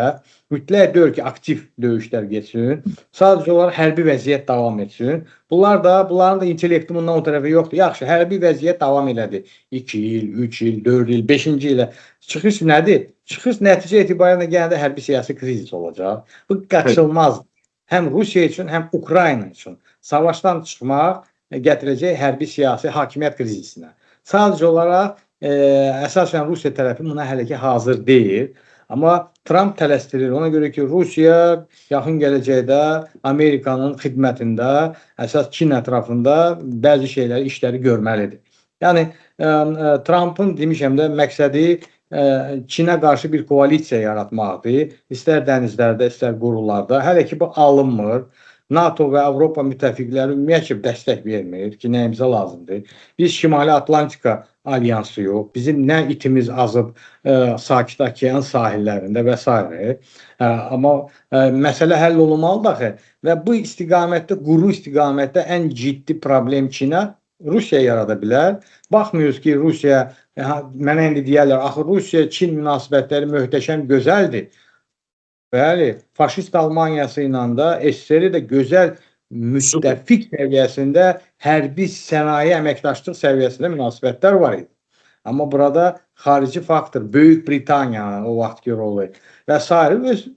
Mütləq deyil ki, aktiv döyüşlər getsin. Sadəcə olaraq hərbi vəziyyət davam etsin. Bunların da intellekti bundan o tərəfə yoxdur. Yaxşı, hərbi vəziyyət davam elədi. 2 il, 3 il, 4 il, 5-ci ilə. Çıxış nədir? Çıxış nəticə etibarilə yenə də hərbi siyasi krizis olacaq. Bu qaçılmazdır. Həm Rusiya üçün, həm Ukrayna üçün. Savaşdan çıxmaq gətirəcək hərbi siyasi hakimiyyət krizisinə. Sadəcə olaraq əsasən Rusiya tərəfi buna hələ ki hazır deyil. Amma Tramp tələsdirir. Ona görə ki, Rusiya yaxın gələcəkdə Amerikanın xidmətində, əsas Çin ətrafında bəzi şeyləri, işləri görməlidir. Yəni Trampın demişəm də məqsədi Çinə qarşı bir koalisiya yaratmaqdır. İstər dənizlərdə, istər qurularda. Hələ ki bu alınmır. NATO və Avropa müttəfiqləri ümumiyyətcə dəstək vermir ki, nəyimizə lazımdır. Biz Şimali Atlantika alyansı yox. Bizim nə itimiz azıb Sakit Okean sahillərində və s. Amma məsələ həll olunmalıdır axı və bu istiqamətdə, quru istiqamətdə ən ciddi problem Çinə Rusiya yarada bilər. Baxmıyoruz ki, Rusiya, mənə indi deyərlər, axı Rusiya-Çin münasibətləri möhtəşəm gözəldir. Bəli, faşist Almaniyası ilə də SSR də gözəl müttəfiq səviyyəsində hərbi sənaye əməkdaşlıq səviyyəsində münasibətlər var idi. Amma burada xarici faktor, Böyük Britaniyanın o vaxtki rolu və sair öz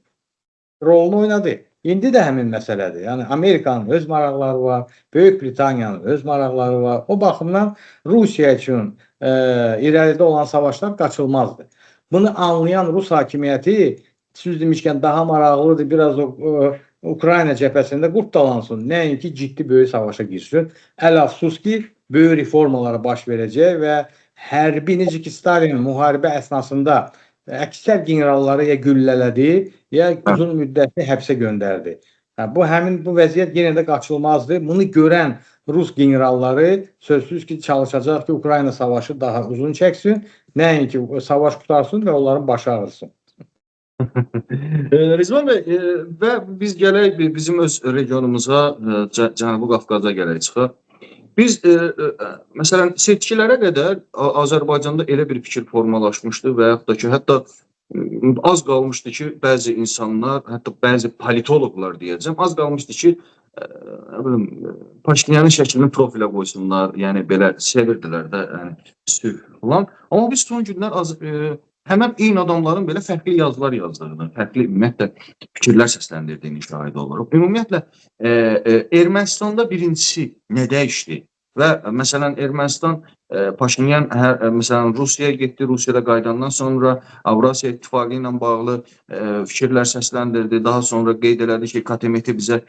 rolunu oynadı. İndi də həmin məsələdir. Yəni Amerikanın öz maraqları var, Böyük Britaniyanın öz maraqları var. O baxımdan Rusiya üçün irəlidə olan savaşlar qaçılmazdır. Bunu anlayan Rus hakimiyyəti, söz demişkən daha maraqlıdır, biraz o Ukrayna cəbhəsində qurd dalansın, nəinki ciddi böyük savaşa girsin. Əl-əfsus ki, böyük reformalara baş verəcək və hərbi, necə ki Stalin müharibə əsnasında əksər generalları ya güllələdi, ya uzun müddətli həbsə göndərdi. Bu həmin bu vəziyyət yenə də qaçılmazdır. Bunu görən Rus generalları sözsüz ki, çalışacaq ki, Ukrayna savaşı daha uzun çəksin, nəinki savaş qutarsın və onların başı ağrısın. Rizvan bəy, və biz gələk bizim öz regionumuza, Cənubi Qafqaza gələk çıxaq. Biz məsələn seçkilərə qədər Azərbaycanda elə bir fikir formalaşmışdı və yaxud da ki, hətta az qalmışdı ki, bəzi insanlar, hətta bəzi politoloqlar deyəcəm, az qalmışdı ki, nə bilim, Paşinyanın şəklini profilə qoysunlar, yəni belə sevirdilər də, yəni sülh falan. Amma biz son günlər həmən eyni adamların belə fərqli yazılar yazdığını, fərqli ümumiyyətlə fikirlər səsləndirdiyini şahid oluruq. Ümumiyyətlə Ermənistanda birincisi nə dəyişdi? Və məsələn Ermənistan Paşinyan məsələn Rusiyaya getdi, Rusiyada qayıdandan sonra Avrasiya İttifaqı ilə bağlı fikirlər səsləndirdi. Daha sonra qeyd elədi ki, KTMT bizə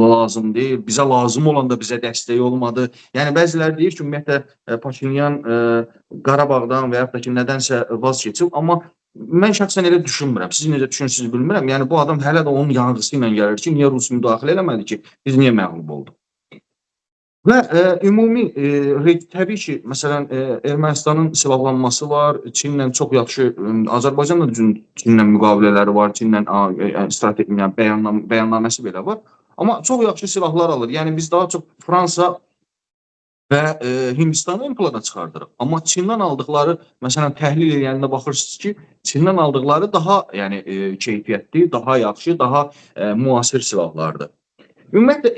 lazım deyil, bizə lazım olanda bizə dəstək olmadı. Yəni bəziləri deyir ki, ümumiyyətlə Paşinyan Qarabağdan və yaxud da ki, nədənsə vaz keçib, amma mən şəxsən elə düşünmürəm. Siz necə düşünürsünüz bilmirəm. Yəni bu adam hələ də onun yanğısı ilə gəlir ki, niyə Rus müdaxilə eləmədi ki, biz niyə məğlub olduq? Və ümumi təbii ki, məsələn Ermənistanın silahlanması var, Çinlə çox yaxşı, Azərbaycanla Çinlə müqavilələri var, Çinlə strateji, yəni bəyannaməsi belə var. Amma çox yaxşı silahlar alır. Yəni biz daha çox Fransa və Hindistanı ön plana çıxardırıq. Amma Çindən aldıqları, məsələn təhlil edəndə baxırsınız ki, Çindən aldıqları daha yəni keyfiyyətli, daha yaxşı, daha müasir silahlardır. Ümumiyyətlə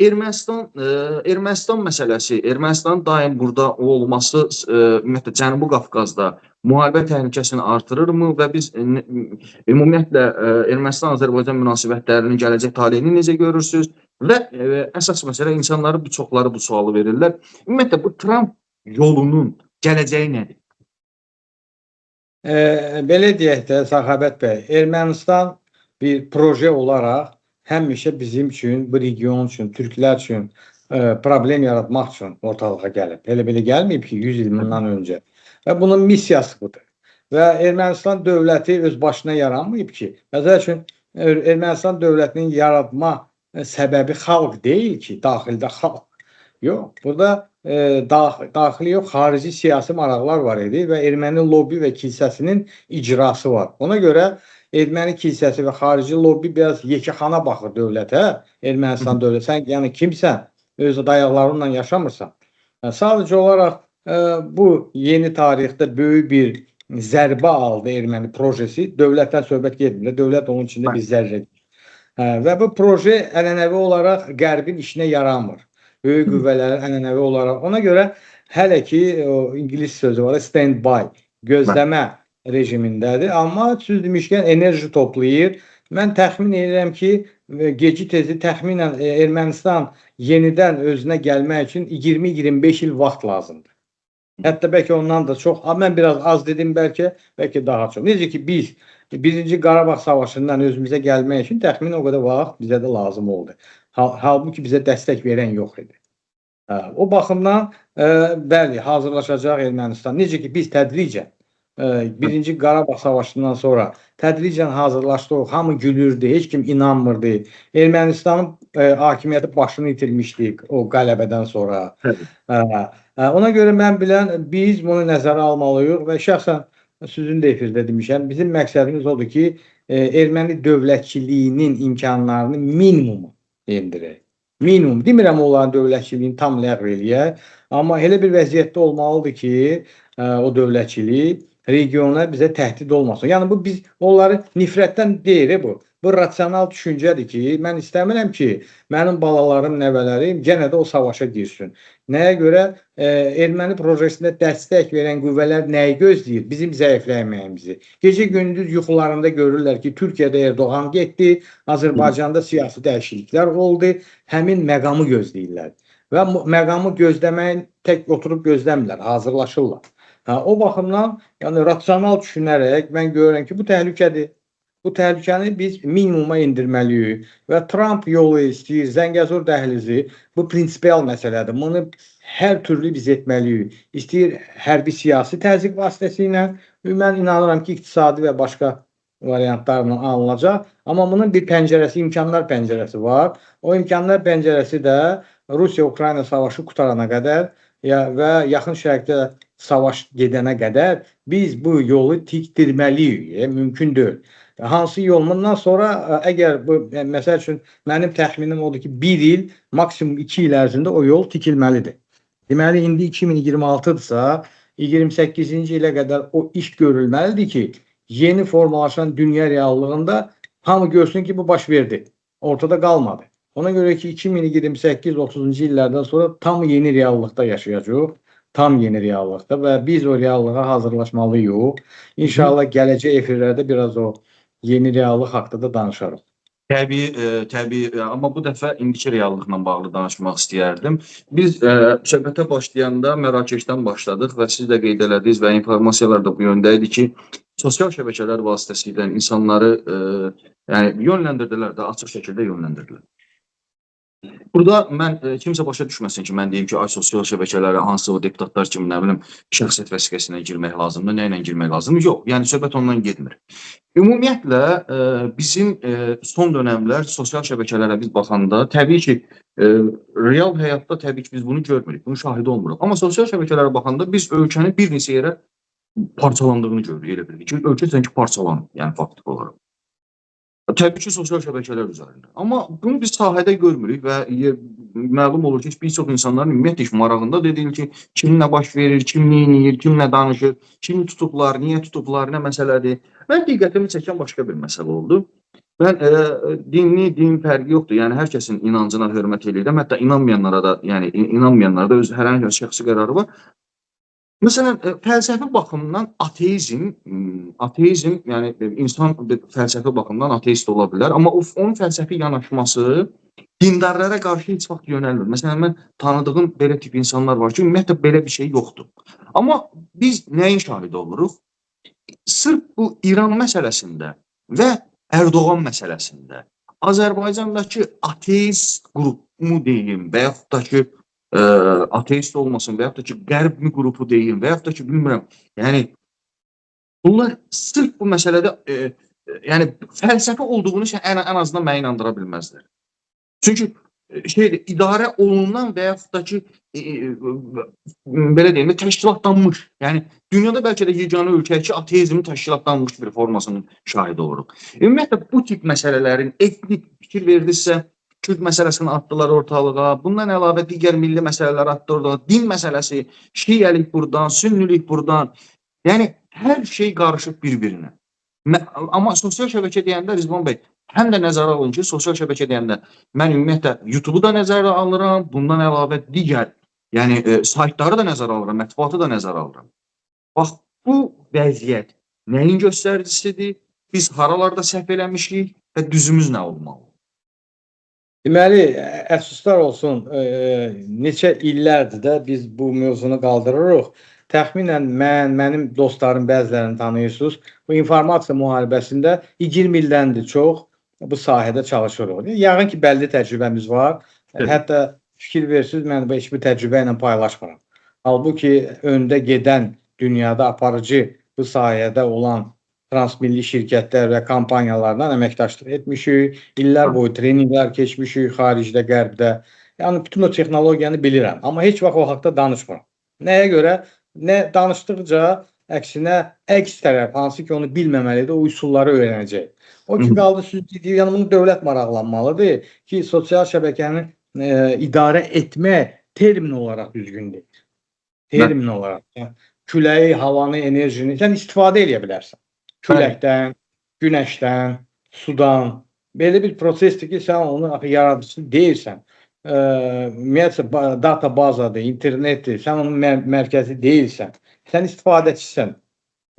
Ermənistan məsələsi, Ermənistanın daim burada olması ümumiyyətlə Cənubi Qafqazda müharibə təhlükəsini artırırmı və biz ümumiyyətlə Ermənistan-Azərbaycan münasibətlərinin gələcək taleyini necə görürsünüz? Və əsas məsələ, insanların bir çoxları bu sualı verirlər. Ümumiyyətlə bu Tramp yolunun gələcəyi nədir? Belə deyək də Səxavət bəy, Ermənistan bir proje olaraq həmişə bizim üçün, bu region üçün, türklər üçün problem yaratmaq üçün ortalığa gəlib. Elə belə gəlməyib ki, 100 il bundan öncə. Və bunun missiyası budur. Və Ermənistan dövləti öz başına yaranmayıb ki. Məsəl üçün, Ermənistan dövlətinin yaratma səbəbi xalq deyil ki, daxildə xalq. Yox, burada daxili yox, xarici siyasi maraqlar var idi və erməni lobbi və kilsəsinin icrası var. Ona görə erməni kilsəsi və xarici lobbi biraz yekəxana baxır dövlətə, Ermənistan dövləti. Sən yəni kimsən? Öz dayaqlarınla yaşamırsan. Yəni, sadəcə olaraq bu yeni tarixdə böyük bir zərbə aldı erməni projesi. Dövlətdən söhbət getmir. Dövlət onun içində bir zərrədir. Və bu proje ənənəvi olaraq Qərbin işinə yaramır. Böyük qüvvələrin ənənəvi olaraq. Ona görə hələ ki o ingilis sözü var, stand by, gözləmə rejimindədir. Amma söz demişkən enerji toplayır. Mən təxmin edirəm ki, geci tezi təxminən Ermənistan yenidən özünə gəlmək üçün 20-25 il vaxt lazımdır. Hətta bəlkə ondan da çox, mən biraz az dedim bəlkə, bəlkə daha çox. Necə ki biz Birinci Qarabağ Savaşından özümüzə gəlmək üçün təxminən o qədər vaxt bizə də lazım oldu. Halbuki bizə dəstək verən yox idi. O baxımdan bəli, hazırlaşacaq Ermənistan. Necə ki biz tədricən Birinci Qarabağ Savaşından sonra tədricən hazırlaşdıq, hamı gülürdü, heç kim inanmırdı. Ermənistanın hakimiyyəti başını itirmişdik o qələbədən sonra. Ona görə mən bilən biz bunu nəzərə almalıyıq və şəxsən sizin də efirdə demişəm, bizim məqsədimiz odur ki, erməni dövlətçiliyinin imkanlarını minimuma endirək. Minimum. Demirəm onların dövlətçiliyini tam ləğv eləyək, amma elə bir vəziyyətdə olmalıdır ki, o dövlətçilik regiona bizə təhdid olmasın. Yəni bu biz onları nifrətdən deyil bu. Bu rasional düşüncədir ki, mən istəmirəm ki, mənim balalarım, nəvələrim yenə də o savaşa girsin. Nəyə görə? Erməni projesində dəstək verən qüvvələr nəyi gözləyir? Bizim zəifləməyimizi. Gecə-gündüz yuxularında görürlər ki, Türkiyədə Erdoğan getdi, Azərbaycanda siyasi dəyişikliklər oldu. Həmin məqamı gözləyirlər. Və məqamı gözləməyin tək oturub gözləmirlər, hazırlaşırlar. O baxımdan, yəni rasional düşünərək mən görürəm ki, bu təhlükədir. Bu təhlükəni biz minimuma endirməliyik və Tramp yolu istəyir, Zəngəzur dəhlizi, bu prinsipial məsələdir. Bunu hər türlü biz etməliyik. İstəyir hərbi siyasi təzyiq vasitəsilə, mən inanıram ki, iqtisadi və başqa variantlarla alınacaq. Amma bunun bir pəncərəsi, imkanlar pəncərəsi var. O imkanlar pəncərəsi də Rusiya-Ukrayna savaşı qutarana qədər və Yaxın Şərqdə savaş gedənə qədər biz bu yolu tikdirməliyik. Mümkün deyil. Hansı yol? Bundan sonra əgər bu, məsəl üçün mənim təxminim odur ki, 1 il, maksimum 2 il ərzində o yol tikilməlidir. Deməli, indi 2026-dırsa, 28-ci ilə qədər o iş görülməlidir ki, yeni formalaşan dünya reallığında hamı görsün ki, bu baş verdi. Ortada qalmadı. Ona görə ki, 2028-30-cu illərdən sonra tam yeni reallıqda yaşayacağıq. Tam yeni reallıqda və biz o reallığa hazırlaşmalıyıq. İnşallah gələcək efirlərdə biraz o yeni reallıq haqqında da danışarıq. Təbii, təbii, amma bu dəfə indiki reallıqla bağlı danışmaq istəyərdim. Biz söhbətə başlayanda Mərakeşdən başladıq və siz də qeyd elədiniz və informasiyalar da bu yöndə idi ki, sosial şəbəkələr vasitəsilə insanları yəni yönləndirdilər də, açıq şəkildə yönləndirdilər. Burada mən kimsə başa düşməsin ki, mən deyim ki, ay sosial şəbəkələrə hansı o deputatlar kimi, nə bilim, şəxsiyyət vəsiqəsinə girmək lazımdır, nə ilə girmək lazımdır? Yox, yəni söhbət ondan getmir. Ümumiyyətlə bizim son dönəmlər sosial şəbəkələrə biz baxanda təbii ki, real həyatda təbii ki biz bunu görmürük, bunun şahidi olmuruq. Amma sosial şəbəkələrə baxanda biz ölkənin bir neçə yerə parçalandığını görürük, elə bilirik ki, ölkə sanki parçalanıb, yəni faktik olaraq. Təbii ki, sosial şəbəkələr üzərində. Amma bunu biz sahədə görmürük və məlum olur ki, bir çox insanların ümumiyyətlə heç marağında deyil ki, kim nə baş verir, kim nə eləyir, kim nə danışır, kim tutublar, niyə tutublar, nə məsələdir. Mən diqqətimi çəkən başqa bir məsələ oldu. Mən dinli, din fərqi yoxdur. Yəni hər kəsin inancına hörmət eləyirəm. Hətta inanmayanlara da, yəni inanmayanlara da öz hər hansı şəxsi qərarı var. Məsələn, fəlsəfi baxımdan ateizm, yəni insan fəlsəfi baxımdan ateist ola bilər, amma onun fəlsəfi yanaşması dindarlara qarşı heç vaxt yönəlmir. Məsələn, mən tanıdığım belə tip insanlar var ki, ümumiyyətlə belə bir şey yoxdur. Amma biz nəyin şahidi oluruq? Sırf bu İran məsələsində və Erdoğan məsələsində Azərbaycandakı ateist qrupu deyim və yaxud da ki, ateist olmasın və yaxud da ki, qərbmi qrupu deyim və yaxud da ki, bilmirəm, yəni bunlar sırf bu məsələdə yəni fəlsəfi olduğunu ən azından məni inandıra bilməzlər. Çünki idarə olunan və yaxud da ki, belə deyim də, təşkilatlanmış, yəni dünyada bəlkə də yeganə ölkə ki, ateizmin təşkilatlanmış bir formasının şahidi oluruq. Ümumiyyətlə bu tip məsələlərin etnik fikir verdinizsə, Kürt məsələsini atdılar ortalığa, bundan əlavə digər milli məsələlər atdılar ortalığa, din məsələsi, şiəlik buradan, sünnülük buradan, yəni hər şey qarışıb bir-birinə. Amma sosial şəbəkə deyəndə Rizvan bəy, həm də nəzərə alın ki, sosial şəbəkə deyəndə mən ümumiyyətlə YouTube-u da nəzərə alıram, bundan əlavə digər, yəni saytları da nəzərə alıram, mətbuatı da nəzərə alıram. Bax, bu vəziyyət nəyin göstəricisidir? Biz haralarda səhv eləmişik? Və düzümüz nə olmalı? Deməli, əfsuslar olsun, neçə illərdir də biz bu mövzunu qaldırırıq. Təxminən mənim dostlarım bəzilərini tanıyırsınız. Bu informasiya müharibəsində 20 ildəndir çox bu sahədə çalışırıq. Yəqin ki, bəlli təcrübəmiz var. Evet. Hətta fikir versiniz, mən bu heç bir təcrübə ilə paylaşmıram. Halbuki öndə gedən dünyada aparıcı bu sahədə olan transmilli şirkətlər və kampaniyalarla əməkdaşlıq etmişik. İllər boyu treninqlər keçmişik xaricdə, qərbdə. Yəni bütün o texnologiyanı bilirəm, amma heç vaxt o haqda danışmıram. Nəyə görə? Nə danışdıqca əksinə əks tərəf, hansı ki onu bilməməlidir, o üsulları öyrənəcək. O ki qaldı söz dediyi, yəni bunu dövlət maraqlanmalıdır ki, sosial şəbəkəni idarə etmə termin olaraq düzgün deyil. Termin olaraq. Yəni, küləyi, havanı, enerjini sən istifadə eləyə bilərsən. Küləkdən, günəşdən, sudan. Belə bir prosesdir ki, sən onun axı yaradıcısı deyilsən. Ümumiyyətlə data bazadır, internetdir. Sən onun mərkəzi deyilsən. Sən istifadəçisən.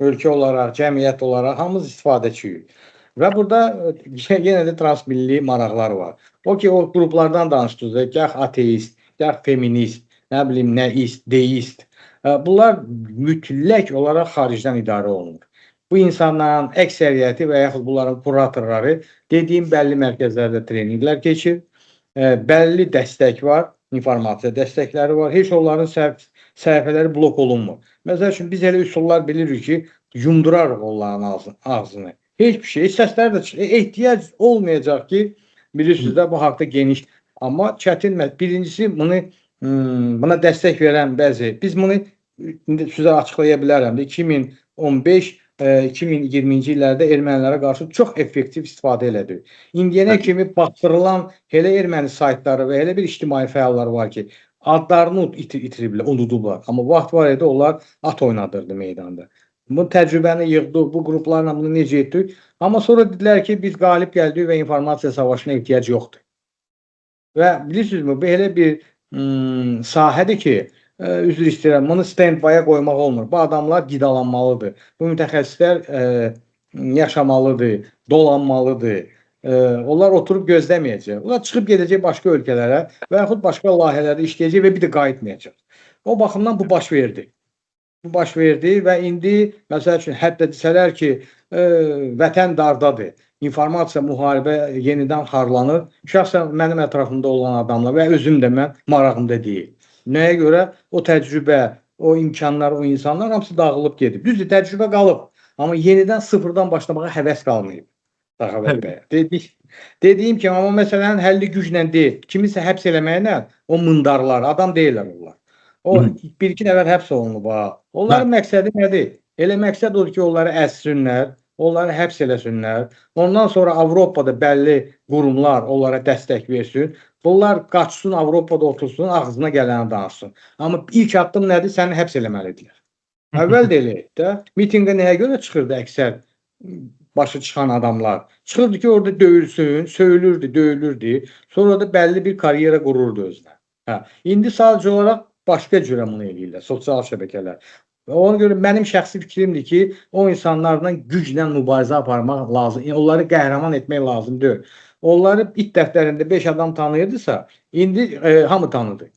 Ölkə olaraq, cəmiyyət olaraq hamımız istifadəçiyik. Və burada yenə də transmilli maraqlar var. O ki, o qruplardan danışdınız, gah ateist, gah feminist, nə bilim, nəist, deist. Bunlar mütləq olaraq xaricdən idarə olunur. Bu insanların əksəriyyəti və yaxud bunların kuratorları dediyim bəlli mərkəzlərdə treninqlər keçir. Bəlli dəstək var, informasiya dəstəkləri var. Heç onların səhifələri blok olunmur. Məsəl üçün, biz elə üsullar bilirik ki, yumdurarıq onların ağzını. Heç bir şey, heç səslər də çıxır. Ehtiyac olmayacaq ki, bilirsiniz də bu haqda geniş. Amma çətin, birincisi buna dəstək verən bəzi, biz bunu indi sizə açıqlaya bilərəm də, 2015 2020-ci illərdə ermənilərə qarşı çox effektiv istifadə elədi. İndiyənə kimi baxdırılan elə erməni saytları və elə bir ictimai fəallar var ki, adlarını itiriblər, unudublar. Amma vaxt var idi, onlar at oynadırdı meydanda. Bu təcrübəni yığdıq, bu qruplarla bunu necə etdik? Amma sonra dedilər ki, biz qalib gəldik və informasiya savaşına ehtiyac yoxdur. Və bilirsinizmi, bu elə bir sahədir ki, üzr istəyirəm, bunu stand-by-a qoymaq olmur. Bu adamlar qidalanmalıdır. Bu mütəxəssislər yaşamalıdır, dolanmalıdır. Onlar oturub gözləməyəcək. Onlar çıxıb gedəcək başqa ölkələrə və yaxud başqa layihələrdə işləyəcək və bir də qayıtmayacaq. O baxımdan bu baş verdi. Bu baş verdi və indi, məsəl üçün, hətta desələr ki, vətən dardadır, informasiya müharibə yenidən harlanır. Şəxsən mənim ətrafımda olan adamlar və özüm də mən marağımda deyil. Nəyə görə? O təcrübə, o imkanlar, o insanlar hamısı dağılıb gedib. Düzdür, təcrübə qalıb, amma yenidən sıfırdan başlamağa həvəs qalmayıb. Səxavət bəy. Dediyim kimi, amma məsələnin həlli güclə deyil. Kimisə həbs eləməklə o mındarlar, adam deyirlər onlar. O bir-iki nəfər həbs olunub ha. Onların məqsədi nədir? Elə məqsəd odur ki, onları əzsinlər, onları həbs eləsinlər. Ondan sonra Avropada bəlli qurumlar onlara dəstək versin. Bunlar qaçsın, Avropada otursun, ağzına gələni danışsın. Amma ilk addım nədir? Səni həbs eləməlidirlər. Əvvəl də elə idi də. Mitinqə nəyə görə çıxırdı əksər başı çıxan adamlar? Çıxırdı ki, orada döyülsün, söyülürdü, döyülürdü. Sonra da bəlli bir karyera qururdu özünə. Hə. İndi sadəcə olaraq başqa cürə bunu eləyirlər, sosial şəbəkələr. Və ona görə mənim şəxsi fikrimdir ki, o insanlarla güclə mübarizə aparmaq lazım. Yəni, onları qəhrəman etmək lazım deyil. Onları it dəftərində 5 adam tanıyırdısa, indi hamı tanıdı.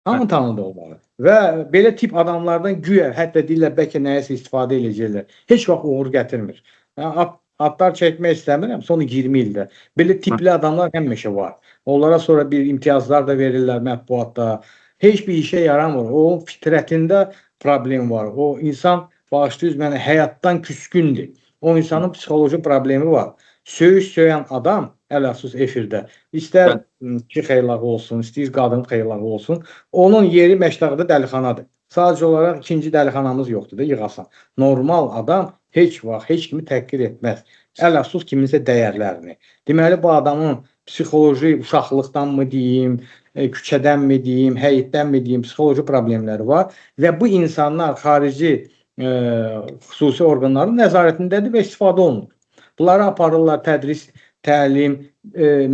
Hamı tanıdı onları. Və belə tip adamlardan güya, hətta deyirlər, bəlkə nəyəsə istifadə edəcəklər. Heç vaxt uğur gətirmir. Yəni, adlar çəkmək istəmirəm, son 20 ildə. Belə tipli adamlar həmişə var. Onlara sonra bir imtiyazlar da verirlər mətbuatda. Heç bir işə yaramır. O fitrətində problem var. O insan, bağışlayız məni, həyatdan küskündür. O insanın psixoloji problemi var. Söyüş söyən adam, ələxsus efirdə, istər kişi xeylağı olsun, istəyir qadın xeylağı olsun, onun yeri Məşdağda dəlixanadır. Sadəcə olaraq ikinci dəlixanamız yoxdur da, yığasan. Normal adam heç vaxt heç kimi təhqir etməz. Ələxsus kiminsə dəyərlərini. Deməli, bu adamın psixoloji uşaqlıqdanmı deyim, küçədənmi deyim, həyətdənmi deyim, psixoloji problemləri var və bu insanlar xarici xüsusi orqanların nəzarətindədir və istifadə olunur. Bunları aparırlar tədris, təlim,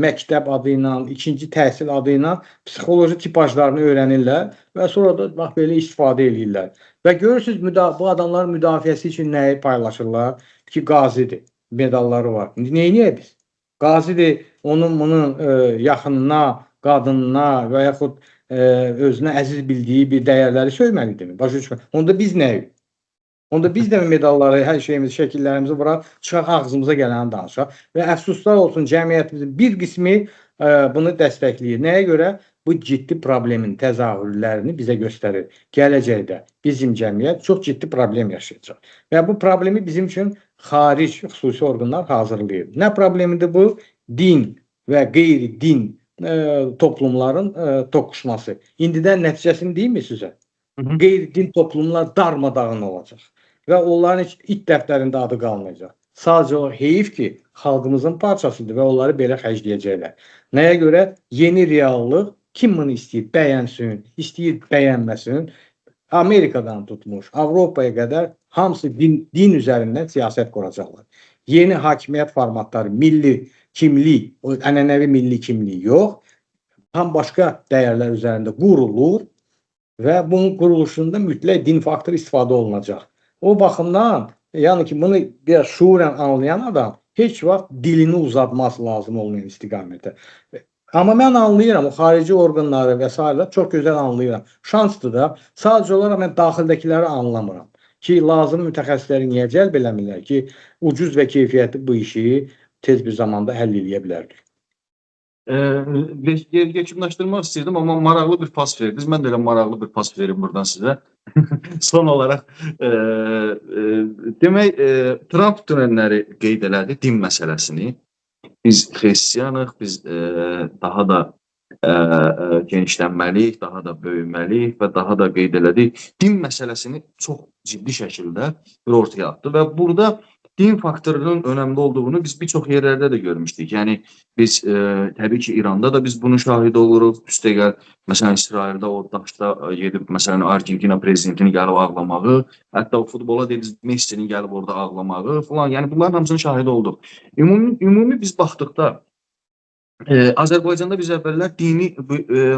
məktəb adı ilə, ikinci təhsil adı ilə psixoloji tipajlarını öyrənirlər və sonra da bax belə istifadə eləyirlər. Və görürsünüz, bu adamların müdafiəsi üçün nəyi paylaşırlar? Ki, qazidir, medalları var. İndi neyniyək biz? Qazidir onun bunun yaxınına, qadınına və yaxud özünə əziz bildiyi bir dəyərləri söyməlidirmi? Başa düşmürəm. Onda biz nəyik? Onda biz də medalları, hər şeyimizi, şəkillərimizi vuraq, çıxaq ağzımıza gələni danışaq. Və əfsuslar olsun, cəmiyyətimizin bir qismi bunu dəstəkləyir. Nəyə görə? Bu ciddi problemin təzahürlərini bizə göstərir. Gələcəkdə bizim cəmiyyət çox ciddi problem yaşayacaq. Və bu problemi bizim üçün xaric xüsusi orqanlar hazırlayır. Nə problemidir bu? Din və qeyri-din toplumların toqquşması. İndidən nəticəsini deyim mi sizə? Qeyri-din toplumlar darmadağın olacaq və onların heç it dəftərində adı qalmayacaq. Sadəcə o heyif ki, xalqımızın parçasıdır və onları belə xərcləyəcəklər. Nəyə görə? Yeni reallıq, kim bunu istəyir bəyənsin, istəyir bəyənməsin, Amerikadan tutmuş Avropaya qədər hamısı din üzərindən siyasət quracaqlar. Yeni hakimiyyət formatları, milli kimlik, o ənənəvi milli kimlik yox, tam başqa dəyərlər üzərində qurulur və bunun quruluşunda mütləq din faktoru istifadə olunacaq. O baxımdan, yəni ki, bunu biraz şuurən anlayan adam heç vaxt dilini uzatmaz lazım olmayan istiqamətə. Amma mən anlayıram, o xarici orqanları və sairə çox gözəl anlayıram. Şansdır da, sadəcə olaraq mən daxildəkiləri anlamıram. Ki, lazım mütəxəssisləri niyə cəlb eləmirlər ki, ucuz və keyfiyyətli bu işi tez bir zamanda həll eləyə bilərdik. Yekunlaşdırmaq istəyirdim, amma maraqlı bir pas verdiniz. Mən də elə maraqlı bir pas verim buradan sizə. Son olaraq demək, Trump dünənləri qeyd elədi din məsələsini. Biz xristianıq, biz daha da genişlənməliyik, daha da böyüməliyik və daha da qeyd elədik. Din məsələsini çox ciddi şəkildə bir ortaya atdı və burada din faktorunun önəmli olduğunu biz bir çox yerlərdə də görmüşdük. Yəni biz təbii ki, İranda da biz bunun şahidi oluruq. Üstəgəl, məsələn, İsraildə o daşda gedib, məsələn, Argentina prezidentini gəlib ağlamağı, hətta o futbola dediniz Messinin gəlib orada ağlamağı falan. Yəni bunların hamısının şahidi olduq. Ümumi biz baxdıqda Azərbaycanda biz əvvəllər dini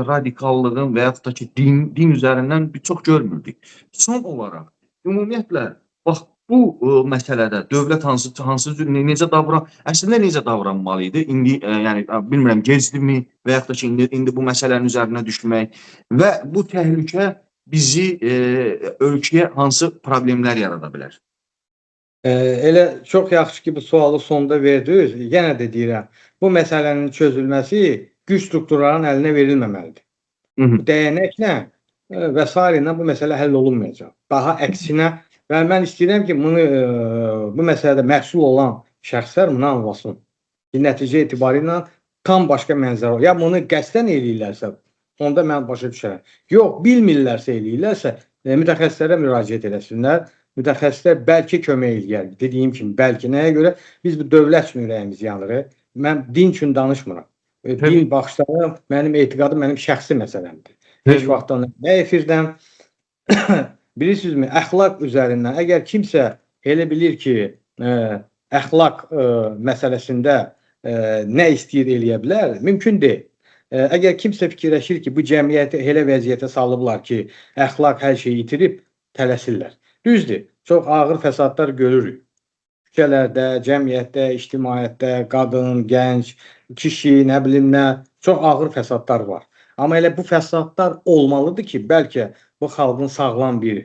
radikallığın və yaxud da ki, din üzərindən bir çox görmürdük. Son olaraq ümumiyyətlə bax bu məsələdə dövlət hansı necə davran, əslində necə davranmalı idi? İndi yəni bilmirəm gecdimi və yaxud da ki, indi bu məsələnin üzərinə düşmək və bu təhlükə bizi ölkəyə hansı problemlər yarada bilər? Elə çox yaxşı ki, bu sualı sonda verdiniz. Yenə də deyirəm, bu məsələnin çözülməsi güc strukturlarının əlinə verilməməlidir. Dəyənəklə və sairə ilə bu məsələ həll olunmayacaq. Daha əksinə, və mən istəyirəm ki, bunu bu məsələdə məsul olan şəxslər bunu anlasın. Ki, nəticə etibarı ilə tam başqa mənzərə olur. Ya bunu qəsdən eləyirlərsə, onda mən başa düşərəm. Yox, bilmirlərsə eləyirlərsə, mütəxəssislərə müraciət eləsinlər. Mütəxəssislər bəlkə kömək eləyər. Dediyim kimi, bəlkə nəyə görə? Biz bu dövlət üçün ürəyimiz yanır. Mən din üçün danışmıram. Din baxışlarım, mənim etiqadım, mənim şəxsi məsələmdir. Heç vaxtdan nə efirdən bilirsinizmi, əxlaq üzərindən əgər kimsə elə bilir ki, əxlaq məsələsində nə istəyir eləyə bilər, mümkün deyil. Əgər kimsə fikirləşir ki, bu cəmiyyəti elə vəziyyətə salıblar ki, əxlaq hər şeyi itirib, tələsirlər. Düzdür, çox ağır fəsadlar görürük. Küçələrdə, cəmiyyətdə, ictimaiyyətdə, qadın, gənc, kişi, nə bilim nə, çox ağır fəsadlar var. Amma elə bu fəsadlar olmalıdır ki, bəlkə bu xalqın sağlam bir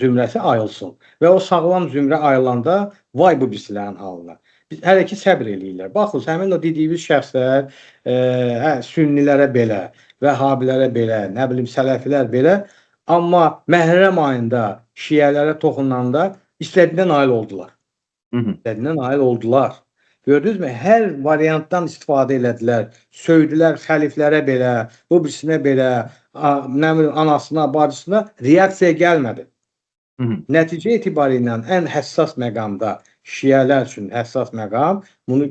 zümrəsi ayılsın. Və o sağlam zümrə ayılanda vay bu birisilərin halına. Biz hələ ki səbr eləyirlər. Baxın, həmin o dediyimiz şəxslər sünnilərə belə, vəhabilərə belə, nə bilim sələfilər belə, amma Məhərrəm ayında şiələrə toxunanda istədiyinə nail oldular. İstədiyinə nail oldular. Gördünüzmü? Hər variantdan istifadə elədilər. Söydülər xəliflərə belə, bu birisinə belə, nə bilim anasına, bacısına reaksiya gəlmədi. Nəticə etibarı ilə ən həssas məqamda şiələr üçün həssas məqam bunu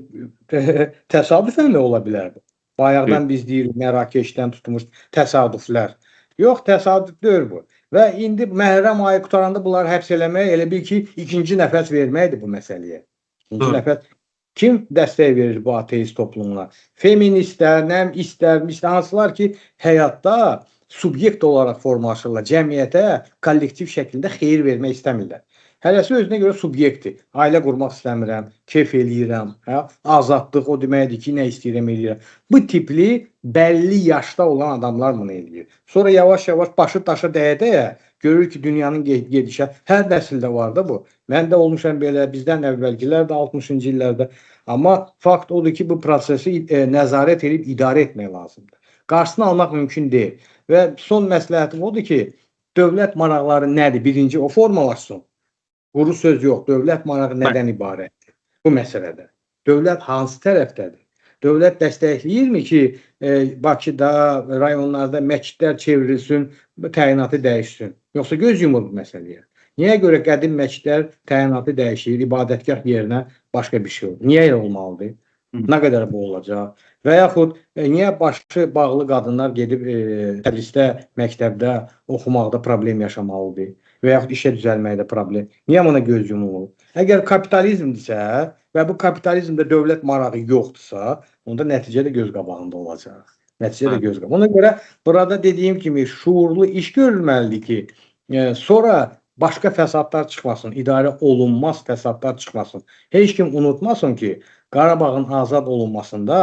təsadüfən də ola bilər. Bayaqdan biz deyirik Mərakeşdən tutmuş təsadüflər. Yox, təsadüf deyil bu. Və indi Məhərrəm ayı qutaranda bunları həbs eləmək elə bil ki, ikinci nəfəs verməkdir bu məsələyə. İkinci nəfəs. Kim dəstək verir bu ateist toplumuna? Feministlər, nə istər, hansılar ki, həyatda subyekt olaraq formalaşırlar, cəmiyyətə kollektiv şəkildə xeyir vermək istəmirlər. Hərəsi özünə görə subyektdir. Ailə qurmaq istəmirəm, keyf eləyirəm, hə? Azadlıq o deməkdir ki, nə istəyirəm eləyirəm. Bu tipli bəlli yaşda olan adamlar bunu eləyir. Sonra yavaş-yavaş başı daşa dəyə-dəyə görür ki, dünyanın gedişatı hər nəsildə var da bu. Mən də olmuşam belə, bizdən əvvəlkilər də 60-cı illərdə. Amma fakt odur ki, bu prosesi nəzarət edib idarə etmək lazımdır. Qarşısını almaq mümkün deyil. Və son məsləhətim odur ki, dövlət maraqları nədir? Birinci o formalaşsın. Quru söz yox. Dövlət marağı nədən ibarətdir? Bu məsələdə. Dövlət hansı tərəfdədir? Dövlət dəstəkləyirmi ki, Bakıda, rayonlarda məscidlər çevrilsin, təyinatı dəyişsin? Yoxsa göz yumur bu məsələyə? Niyə görə qədim məscidlər təyinatı dəyişir, ibadətgah yerinə başqa bir şey olur? Niyə elə olmalıdır? Nə qədər bu olacaq? Və yaxud niyə başı bağlı qadınlar gedib tədrisdə, məktəbdə oxumaqda problem yaşamalıdır? Və yaxud işə düzəlməkdə problem. Niyə buna göz yumulur? Əgər kapitalizmdirsə və bu kapitalizmdə dövlət marağı yoxdursa, onda nəticə də göz qabağında olacaq. Nəticə də göz qabağında. Ona görə burada dediyim kimi şuurlu iş görülməlidir ki, sonra başqa fəsadlar çıxmasın, idarə olunmaz fəsadlar çıxmasın. Heç kim unutmasın ki, Qarabağın azad olunmasında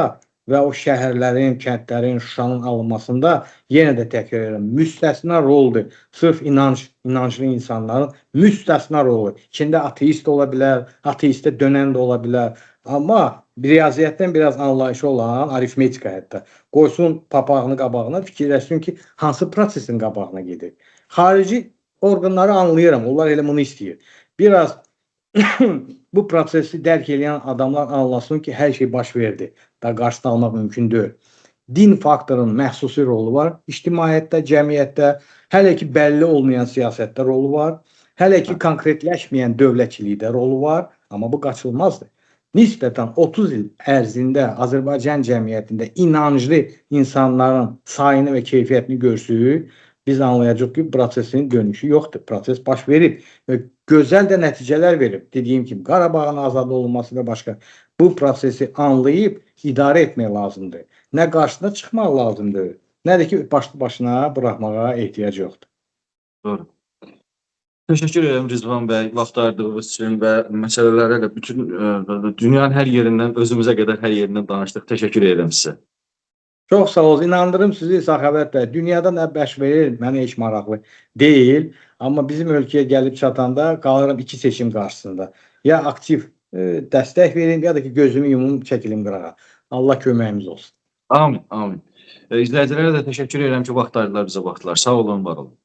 və o şəhərlərin, kəndlərin, Şuşanın alınmasında yenə də təkrar edirəm, müstəsna roldur. Sırf inanclı insanların müstəsna rolu. İçində ateist ola bilər, ateistə dönən də ola bilər. Amma riyaziyyatdan biraz anlayışı olan, arifmetika hətta, qoysun papağını qabağına, fikirləşsin ki, hansı prosesin qabağına gedir. Xarici orqanları anlayıram, onlar elə bunu istəyir. Biraz bu prosesi dərk edən adamlar anlasın ki, hər şey baş verdi. Da qarşısını almaq mümkün deyil. Din faktorunun məxsusi rolu var. İctimaiyyətdə, cəmiyyətdə, hələ ki bəlli olmayan siyasətdə rolu var. Hələ ki konkretləşməyən dövlətçilikdə rolu var. Amma bu qaçılmazdır. Nisbətən 30 il ərzində Azərbaycan cəmiyyətində inanclı insanların sayını və keyfiyyətini görsük, biz anlayacağıq ki, prosesin dönüşü yoxdur. Proses baş verib və gözəl də nəticələr verib. Dediyim kimi, Qarabağın azad olunması və başqa. Bu prosesi anlayıb idarə etmək lazımdır. Nə qarşısına çıxmaq lazımdır, nə də ki, başlı başına buraxmağa ehtiyac yoxdur. Doğru. Təşəkkür edirəm Rizvan bəy, vaxt ayırdığınız üçün və məsələlərə də bütün dünyanın hər yerindən özümüzə qədər hər yerindən danışdıq. Təşəkkür edirəm sizə. Çox sağ olun. İnandırım sizi Səxavət bəy. Dünyada nə baş verir, mənə heç maraqlı deyil. Amma bizim ölkəyə gəlib çatanda qalıram iki seçim qarşısında. Ya aktiv dəstək verim, ya da ki gözümü yumum, çəkilim qırağa. Allah köməyimiz olsun. Amin, amin. İzləyicilərə də təşəkkür edirəm ki, vaxt ayırdılar, bizə baxdılar. Sağ olun, var olun.